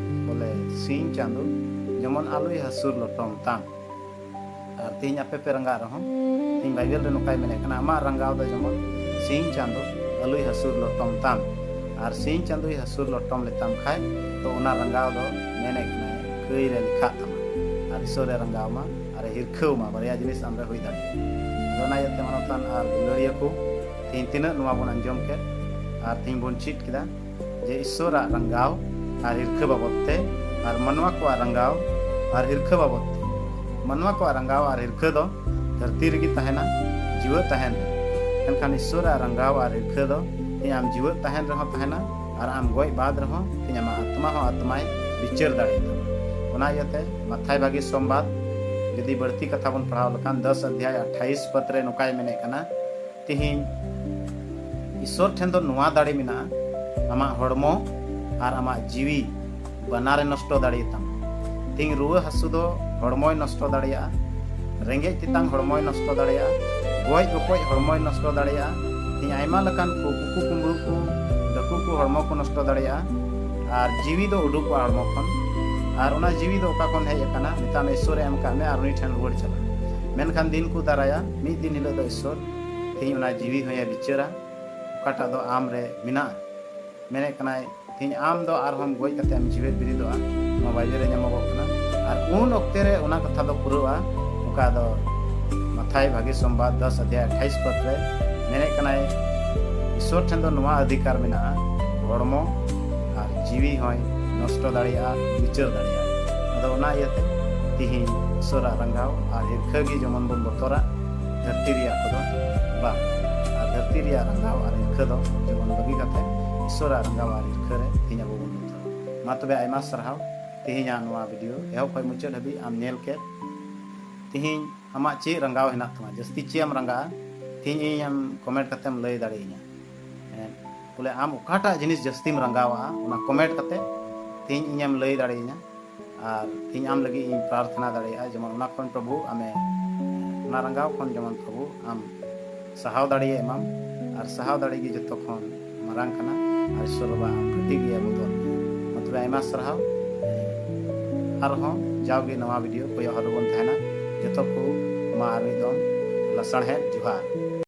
ᱵᱚᱞᱮ ᱥᱤᱧ ᱪᱟᱸᱫᱚ ᱡᱮᱢᱚᱱ ᱟᱞᱚᱭ ᱦᱟᱹᱥᱩᱨ ᱞᱚᱴᱚᱢ ᱛᱟᱢ᱾ ᱟᱨ ᱛᱮᱦᱮᱧ ᱟᱯᱮ ᱯᱮ ᱨᱟᱸᱜᱟᱜ ᱨᱮᱦᱚᱸ, ᱛᱮᱦᱮᱧ ᱵᱟᱭᱵᱮᱞ ᱨᱮ ᱱᱚᱝᱠᱟᱭ ᱢᱮᱱᱮᱫ ᱠᱟᱱᱟ, ᱟᱢᱟᱜ ᱨᱟᱸᱜᱟᱣ ᱫᱚ ᱡᱮᱢᱚᱱ ᱥᱤᱧ ᱪᱟᱸᱫᱚ ᱟᱞᱚᱭ ᱦᱟᱹᱥᱩᱨ ᱞᱚᱴᱚᱢ ᱛᱟᱢ᱾ ᱟᱨ ᱥᱤᱧ ᱪᱟᱸᱫᱚᱭ ᱦᱟᱹᱥᱩᱨ ᱞᱚᱴᱚᱢ ᱞᱮᱛᱟᱢ ᱠᱷᱟᱡ, ᱛᱚ ᱚᱱᱟ ᱨᱟᱸᱜᱟᱣ ᱫᱚ ᱢᱮᱱᱮᱫ ᱠᱟᱱᱟᱭ ᱠᱟᱹᱭ ᱨᱮ ᱞᱮᱠᱷᱟᱜ ᱛᱟᱢᱟ᱾ ᱟᱨ ᱤᱥᱥᱚᱨᱮ ᱨᱟᱸᱜᱟᱣ ᱢᱟ ᱟᱨᱮ ᱦᱤᱨᱠᱷᱟᱹᱣ ᱢᱟ, ᱵᱟᱨᱭᱟ ᱡᱤᱱᱤᱥ ᱟᱢᱨᱮ ᱦᱩᱭ ᱫᱟᱲᱮᱭᱟᱜᱼᱟ᱾ ᱟᱫᱚ ᱚᱱᱟ ᱤᱭᱟᱹᱛᱮ ᱢᱟᱱᱚᱛᱟᱱ ᱟᱨ ᱫᱩᱞᱟᱹᱲᱤᱭᱟᱹ ᱠᱚ, ᱛᱮᱦᱮᱧ ᱛᱤᱱᱟᱹᱜ ᱱᱚᱣᱟ ᱵᱚᱱ ᱟᱸᱡᱚᱢ ᱠᱮᱫ ᱟᱨ ᱛᱮᱦᱮᱧ ᱵᱚᱱ ᱪᱮᱫ ᱠᱮᱫᱟ, ᱡᱮ ᱤᱥᱥᱚᱨᱟᱜ ᱨᱟᱸᱜᱟᱣ ᱟᱨ ᱦᱤᱨᱠᱷᱟᱹ ᱵᱟᱵᱚᱫ ᱛᱮ ᱟᱨ ᱢᱟᱱᱣᱟ ᱠᱚᱣᱟᱜ ᱨᱟᱸᱜᱟᱣ ᱟᱨ ᱦᱤᱨᱠᱷᱟᱹ ᱵᱟᱵᱚᱫ ᱛᱮ᱾ ᱢᱟᱱᱣᱟ ᱠᱚᱣᱟᱜ ᱨᱟᱸᱜᱟᱣ ᱟᱨ ᱦᱤᱨᱠᱷᱟᱹ ᱫᱚ ᱫᱷᱟᱹᱨᱛᱤ ᱨᱮᱜᱮ ᱛᱟᱦᱮᱱᱟ, ᱡᱤᱣᱮᱫ ᱛᱟᱦᱮᱱ ᱨᱮ᱾ ᱢᱮᱱᱠᱷᱟᱱ ᱤᱥᱥᱚᱨᱟᱜ ᱨᱟᱸᱜᱟᱣ ᱟᱨ ᱦᱤᱨᱠᱷᱟᱹ ᱫᱚ ᱛᱮᱦᱮᱧ ᱟᱢ ᱡᱤᱣᱮᱫ ᱛᱟᱦᱮᱱ ᱨᱮᱦᱚᱸ ᱛᱟᱦᱮᱱᱟ, ᱟᱨ ᱟᱢ ᱜᱚᱡ ᱵᱟᱫ ᱨᱮᱦᱚᱸ ᱛᱮᱦᱮᱧ ᱟᱢᱟᱜ ᱟᱛᱢᱟ ᱦᱚᱸ ᱟᱛᱢᱟᱭ ᱵᱤᱪᱟᱹᱨ ᱫᱟᱲᱮᱭᱟᱛᱟᱢᱟ᱾ ᱚᱱᱟ ᱤᱭᱟᱹᱛᱮ ᱢᱟᱛᱷᱟᱭ ᱵᱷᱟᱹᱜᱤ ᱥᱚᱢᱵᱟᱫ ᱡᱩᱫᱤ ᱵᱟᱹᱲᱛᱤ ᱠᱟᱛᱷᱟ ᱵᱚᱱ ᱯᱟᱲᱦᱟᱣ ᱞᱮᱠᱷᱟᱱ, ᱫᱚᱥ ᱚᱫᱷᱭᱟᱭ ᱟᱴᱷᱟᱭᱤᱥ ᱯᱚᱫ ᱨᱮ ᱱᱚᱝᱠᱟᱭ ᱢᱮᱱᱮᱫ ᱠᱟᱱᱟ, ᱛᱮᱦᱮᱧ ᱤᱥᱥᱚᱨ ᱴᱷᱮᱱ ᱫᱚ ᱱᱚᱣᱟ ᱫᱟᱲᱮ ᱢᱮᱱᱟᱜᱼᱟ, ᱟᱢᱟᱜ ᱦᱚᱲᱢᱚ ᱟᱨ ᱟᱢᱟᱜ ᱡᱤᱣᱤ ᱵᱟᱱᱟᱨᱮ ᱱᱚᱥᱴᱚ ᱫᱟᱲᱮᱭᱟᱛᱟᱢᱟ᱾ ᱛᱮᱦᱮᱧ ᱨᱩᱣᱟᱹ ᱦᱟᱹᱥᱩ ᱫᱚ ᱦᱚᱲᱢᱚᱭ ᱱᱚᱥᱴᱚ ᱫᱟᱲᱮᱭᱟᱜᱼᱟ, ᱨᱮᱸᱜᱮᱡ ᱛᱮᱛᱟᱝ ᱦᱚᱲᱢᱚᱭ ᱱᱚᱥᱴᱚ ᱫᱟᱲᱮᱭᱟᱜᱼᱟ, ᱜᱚᱡ ᱜᱚᱯᱚᱡ ᱦᱚᱲᱢᱚᱭ ᱱᱚᱥᱴᱚ ᱫᱟᱲᱮᱭᱟᱜᱼᱟ, ᱛᱮᱦᱮᱧ ᱟᱭᱢᱟ ᱞᱮᱠᱟᱱ ᱠᱩ- ᱩᱠᱩ ᱠᱩᱢᱵᱽᱲᱩ ᱠᱚ, ᱰᱟᱹᱠᱩ ᱠᱚ ᱦᱚᱲᱢᱚ ᱠᱚ ᱱᱚᱥᱴᱚ ᱫᱟᱲᱮᱭᱟᱜᱼᱟ, ᱟᱨ ᱡᱤᱣᱤ ᱫᱚ ᱩᱰᱩᱠᱚᱜᱼᱟ ᱦᱚᱲᱢᱚ ᱠᱷᱚᱱ᱾ ᱟᱨ ᱚᱱᱟ ᱡᱤᱣᱤ ᱫᱚ ᱚᱠᱟ ᱠᱷᱚᱱ ᱦᱮᱡ ᱟᱠᱟᱱᱟ, ᱢᱮᱛᱟᱜ ᱢᱮ ᱤᱥᱥᱚᱨᱮ ᱮᱢ ᱟᱠᱟᱫ ᱢᱮ ᱟᱨ ᱩᱱᱤ ᱴᱷᱮᱱ ᱨᱩᱣᱟᱹᱲ ᱪᱟᱞᱟᱜᱼᱟ᱾ ᱢᱮᱱᱠᱷᱟᱱ ᱫᱤᱱ ᱠᱚ ᱫᱟᱨᱟᱭᱟ, ᱢᱤᱫ ᱫᱤᱱ ᱦᱤᱞᱳᱜ ᱫᱚ ᱤᱥᱥᱚᱨ ᱛᱮᱦᱮᱧ ᱚᱱᱟ ᱡᱤᱣᱤ ᱦᱚᱸᱭ ᱵᱤᱪᱟᱹᱨᱟ, ᱚᱠᱟᱴᱟᱜ ᱫᱚ ᱟᱢ ᱨᱮ ᱢᱮᱱᱟᱜᱼᱟ᱾ ᱢᱮᱱᱮᱫ ᱠᱟᱱᱟᱭ, ᱛᱮᱦᱮᱧ ᱟᱢ ᱫᱚ ᱟᱨᱦᱚᱸᱢ ᱜᱚᱡ ᱠᱟᱛᱮ ᱮᱢ ᱡᱤᱣᱮᱫ ᱵᱮᱨᱮᱫᱚᱜᱼᱟ, ᱱᱚᱣᱟ ᱵᱟᱭᱵᱮᱞ ᱨᱮ ᱧᱟᱢᱚᱜᱚᱜ ᱠᱟᱱᱟ᱾ ᱟᱨ ᱩᱱ ᱚᱠᱛᱮ ᱨᱮ ᱚᱱᱟ ᱠᱟᱛᱷᱟ ᱫᱚ ᱯᱩᱨᱟᱹᱜᱼᱟ, ᱚᱠᱟ ᱫᱚ ᱢᱟᱛᱷᱟᱭ ᱵᱷᱟᱹᱜᱤ ᱥᱚᱢᱵᱟᱫ ᱫᱚᱥ ᱚᱫᱷᱭᱟᱭ ᱟᱴᱷᱟᱭᱤᱥ ᱯᱚᱫ ᱨᱮ ᱢᱮᱱᱮᱫ ᱠᱟᱱᱟᱭ, ᱤᱥᱥᱚᱨ ᱴᱷᱮᱱ ᱫᱚ ᱱᱚᱣᱟ ᱚᱫᱷᱤᱠᱟᱨ ᱢᱮᱱᱟᱜᱼᱟ, ᱦᱚᱲᱢᱚ ᱟᱨ ᱡᱤᱣᱤ ᱦᱚᱸᱭ ᱱᱚᱥᱴᱚ ᱫᱟᱲᱮᱭᱟᱜᱼᱟ, ᱵᱤᱪᱟᱹᱨ ᱫᱟᱲᱮᱭᱟᱜᱼᱟ᱾ ᱟᱫᱚ ᱚᱱᱟ ᱤᱭᱟᱹᱛᱮ ᱛᱮᱦᱮᱧ ᱤᱥᱥᱚᱨᱟᱜ ᱨᱟᱸᱜᱟᱣ ᱟᱨ ᱦᱤᱨᱠᱷᱟᱹ ᱜᱮ ᱡᱮᱢᱚᱱ ᱵᱚᱱ ᱵᱚᱛᱚᱨᱟ, ᱫᱷᱟᱹᱨᱛᱤ ᱨᱮᱭᱟᱜ ᱠᱚᱫᱚ ᱵᱟᱝ᱾ ᱟᱨ ᱫᱷᱟᱹᱨᱛᱤ ᱨᱮᱭᱟᱜ ᱨᱟᱸᱜᱟᱣ ᱟᱨ ᱦᱤᱨᱠᱷᱟᱹ ᱫᱚ ᱡᱮᱢᱚᱱ ᱵᱟᱹᱜᱤ ᱠᱟᱛᱮ ᱤᱥᱥᱚᱨᱟᱜ ᱨᱟᱸᱜᱟᱣ ᱟᱨ ᱦᱤᱨᱠᱷᱟᱹ ᱨᱮ ᱛᱮᱦᱮᱧ ᱟᱵᱚ ᱵᱚᱱ ᱵᱚᱛᱚᱨᱟ᱾ ᱢᱟ ᱛᱚᱵᱮ ᱟᱭᱢᱟ ᱥᱟᱨᱦᱟᱣ ᱛᱮᱦᱮᱧᱟᱜ ᱱᱚᱣᱟ ᱵᱷᱤᱰᱤᱭᱳ ᱮᱦᱚᱵ ᱠᱷᱚᱱ ᱢᱩᱪᱟᱹᱫ ᱦᱟᱹᱵᱤᱡ ᱟᱢ ᱧᱮᱞ ᱠᱮᱫ᱾ ᱛᱮᱦᱮᱧ ᱟᱢᱟᱜ ᱪᱮᱫ ᱨᱟᱸᱜᱟᱣ ᱦᱮᱱᱟᱜ ᱛᱟᱢᱟ, ᱡᱟᱹᱥᱛᱤ ᱪᱮᱫ ᱮᱢ ᱨᱟᱸᱜᱟᱜᱼᱟ, ᱛᱮᱦᱮᱧ ᱤᱧ ᱮᱢ ᱠᱚᱢᱮᱱᱴ ᱠᱟᱛᱮᱢ ᱞᱟᱹᱭ ᱫᱟᱲᱮᱭᱟᱹᱧᱟ᱾ ᱦᱮᱸ, ᱵᱚᱞᱮ ᱟᱢ ᱚᱠᱟᱴᱟᱜ ᱡᱤᱱᱤᱥ ᱡᱟᱹᱥᱛᱤᱢ ᱨᱟᱸᱜᱟᱣᱟ, ᱚᱱᱟ ᱠᱚᱢᱮᱱᱴ ᱠᱟᱛᱮ ᱛᱮᱦᱮᱧ ᱤᱧᱮᱢ ᱞᱟᱹᱭ ᱫᱟᱲᱮᱭᱟᱹᱧᱟ᱾ ᱟᱨ ᱤᱧ ᱟᱢ ᱞᱟᱹᱜᱤᱫ ᱤᱧ ᱯᱨᱟᱨᱛᱷᱱᱟ ᱫᱟᱲᱮᱭᱟᱜᱼᱟ, ᱡᱮᱢᱚᱱ ᱚᱱᱟ ᱠᱷᱚᱱ ᱯᱨᱚᱵᱷᱩ ᱟᱢᱮ, ᱚᱱᱟ ᱨᱟᱸᱜᱟᱣ ᱠᱷᱚᱱ ᱡᱮᱢᱚᱱ ᱯᱨᱚᱵᱷᱩ ᱟᱢ ᱥᱟᱦᱟᱣ ᱫᱟᱲᱮᱭᱟᱜ ᱮᱢᱟᱢ᱾ ᱟᱨ ᱥᱟᱦᱟᱣ ᱫᱟᱲᱮ ᱜᱮ ᱡᱚᱛᱚ ᱠᱷᱚᱱ ᱢᱟᱨᱟᱝ ᱠᱟᱱᱟ᱾ ᱟᱨ ᱤᱥᱥᱚᱨ ᱵᱟᱵᱟ ᱟᱢ ᱠᱟᱹᱴᱤᱡ ᱜᱮᱭᱟ ᱵᱚᱫᱚᱞ᱾ ᱢᱟ ᱛᱚᱵᱮ ᱟᱭᱢᱟ ᱥᱟᱨᱦᱟᱣ᱾ ᱟᱨᱦᱚᱸ ᱡᱟᱣᱜᱮ ᱱᱟᱣᱟ ᱵᱷᱤᱰᱤᱭᱳ ᱠᱚᱭᱚᱜ ᱦᱚᱨ ᱨᱮᱵᱚᱱ ᱛᱟᱦᱮᱱᱟ᱾ ᱡᱚᱛᱚ ᱠᱚ ᱢᱟ ᱟᱨ ᱢᱤᱫ ᱫᱚᱢ ᱞᱟᱥᱟᱲᱦᱮᱫ ᱡᱚᱦᱟᱨ᱾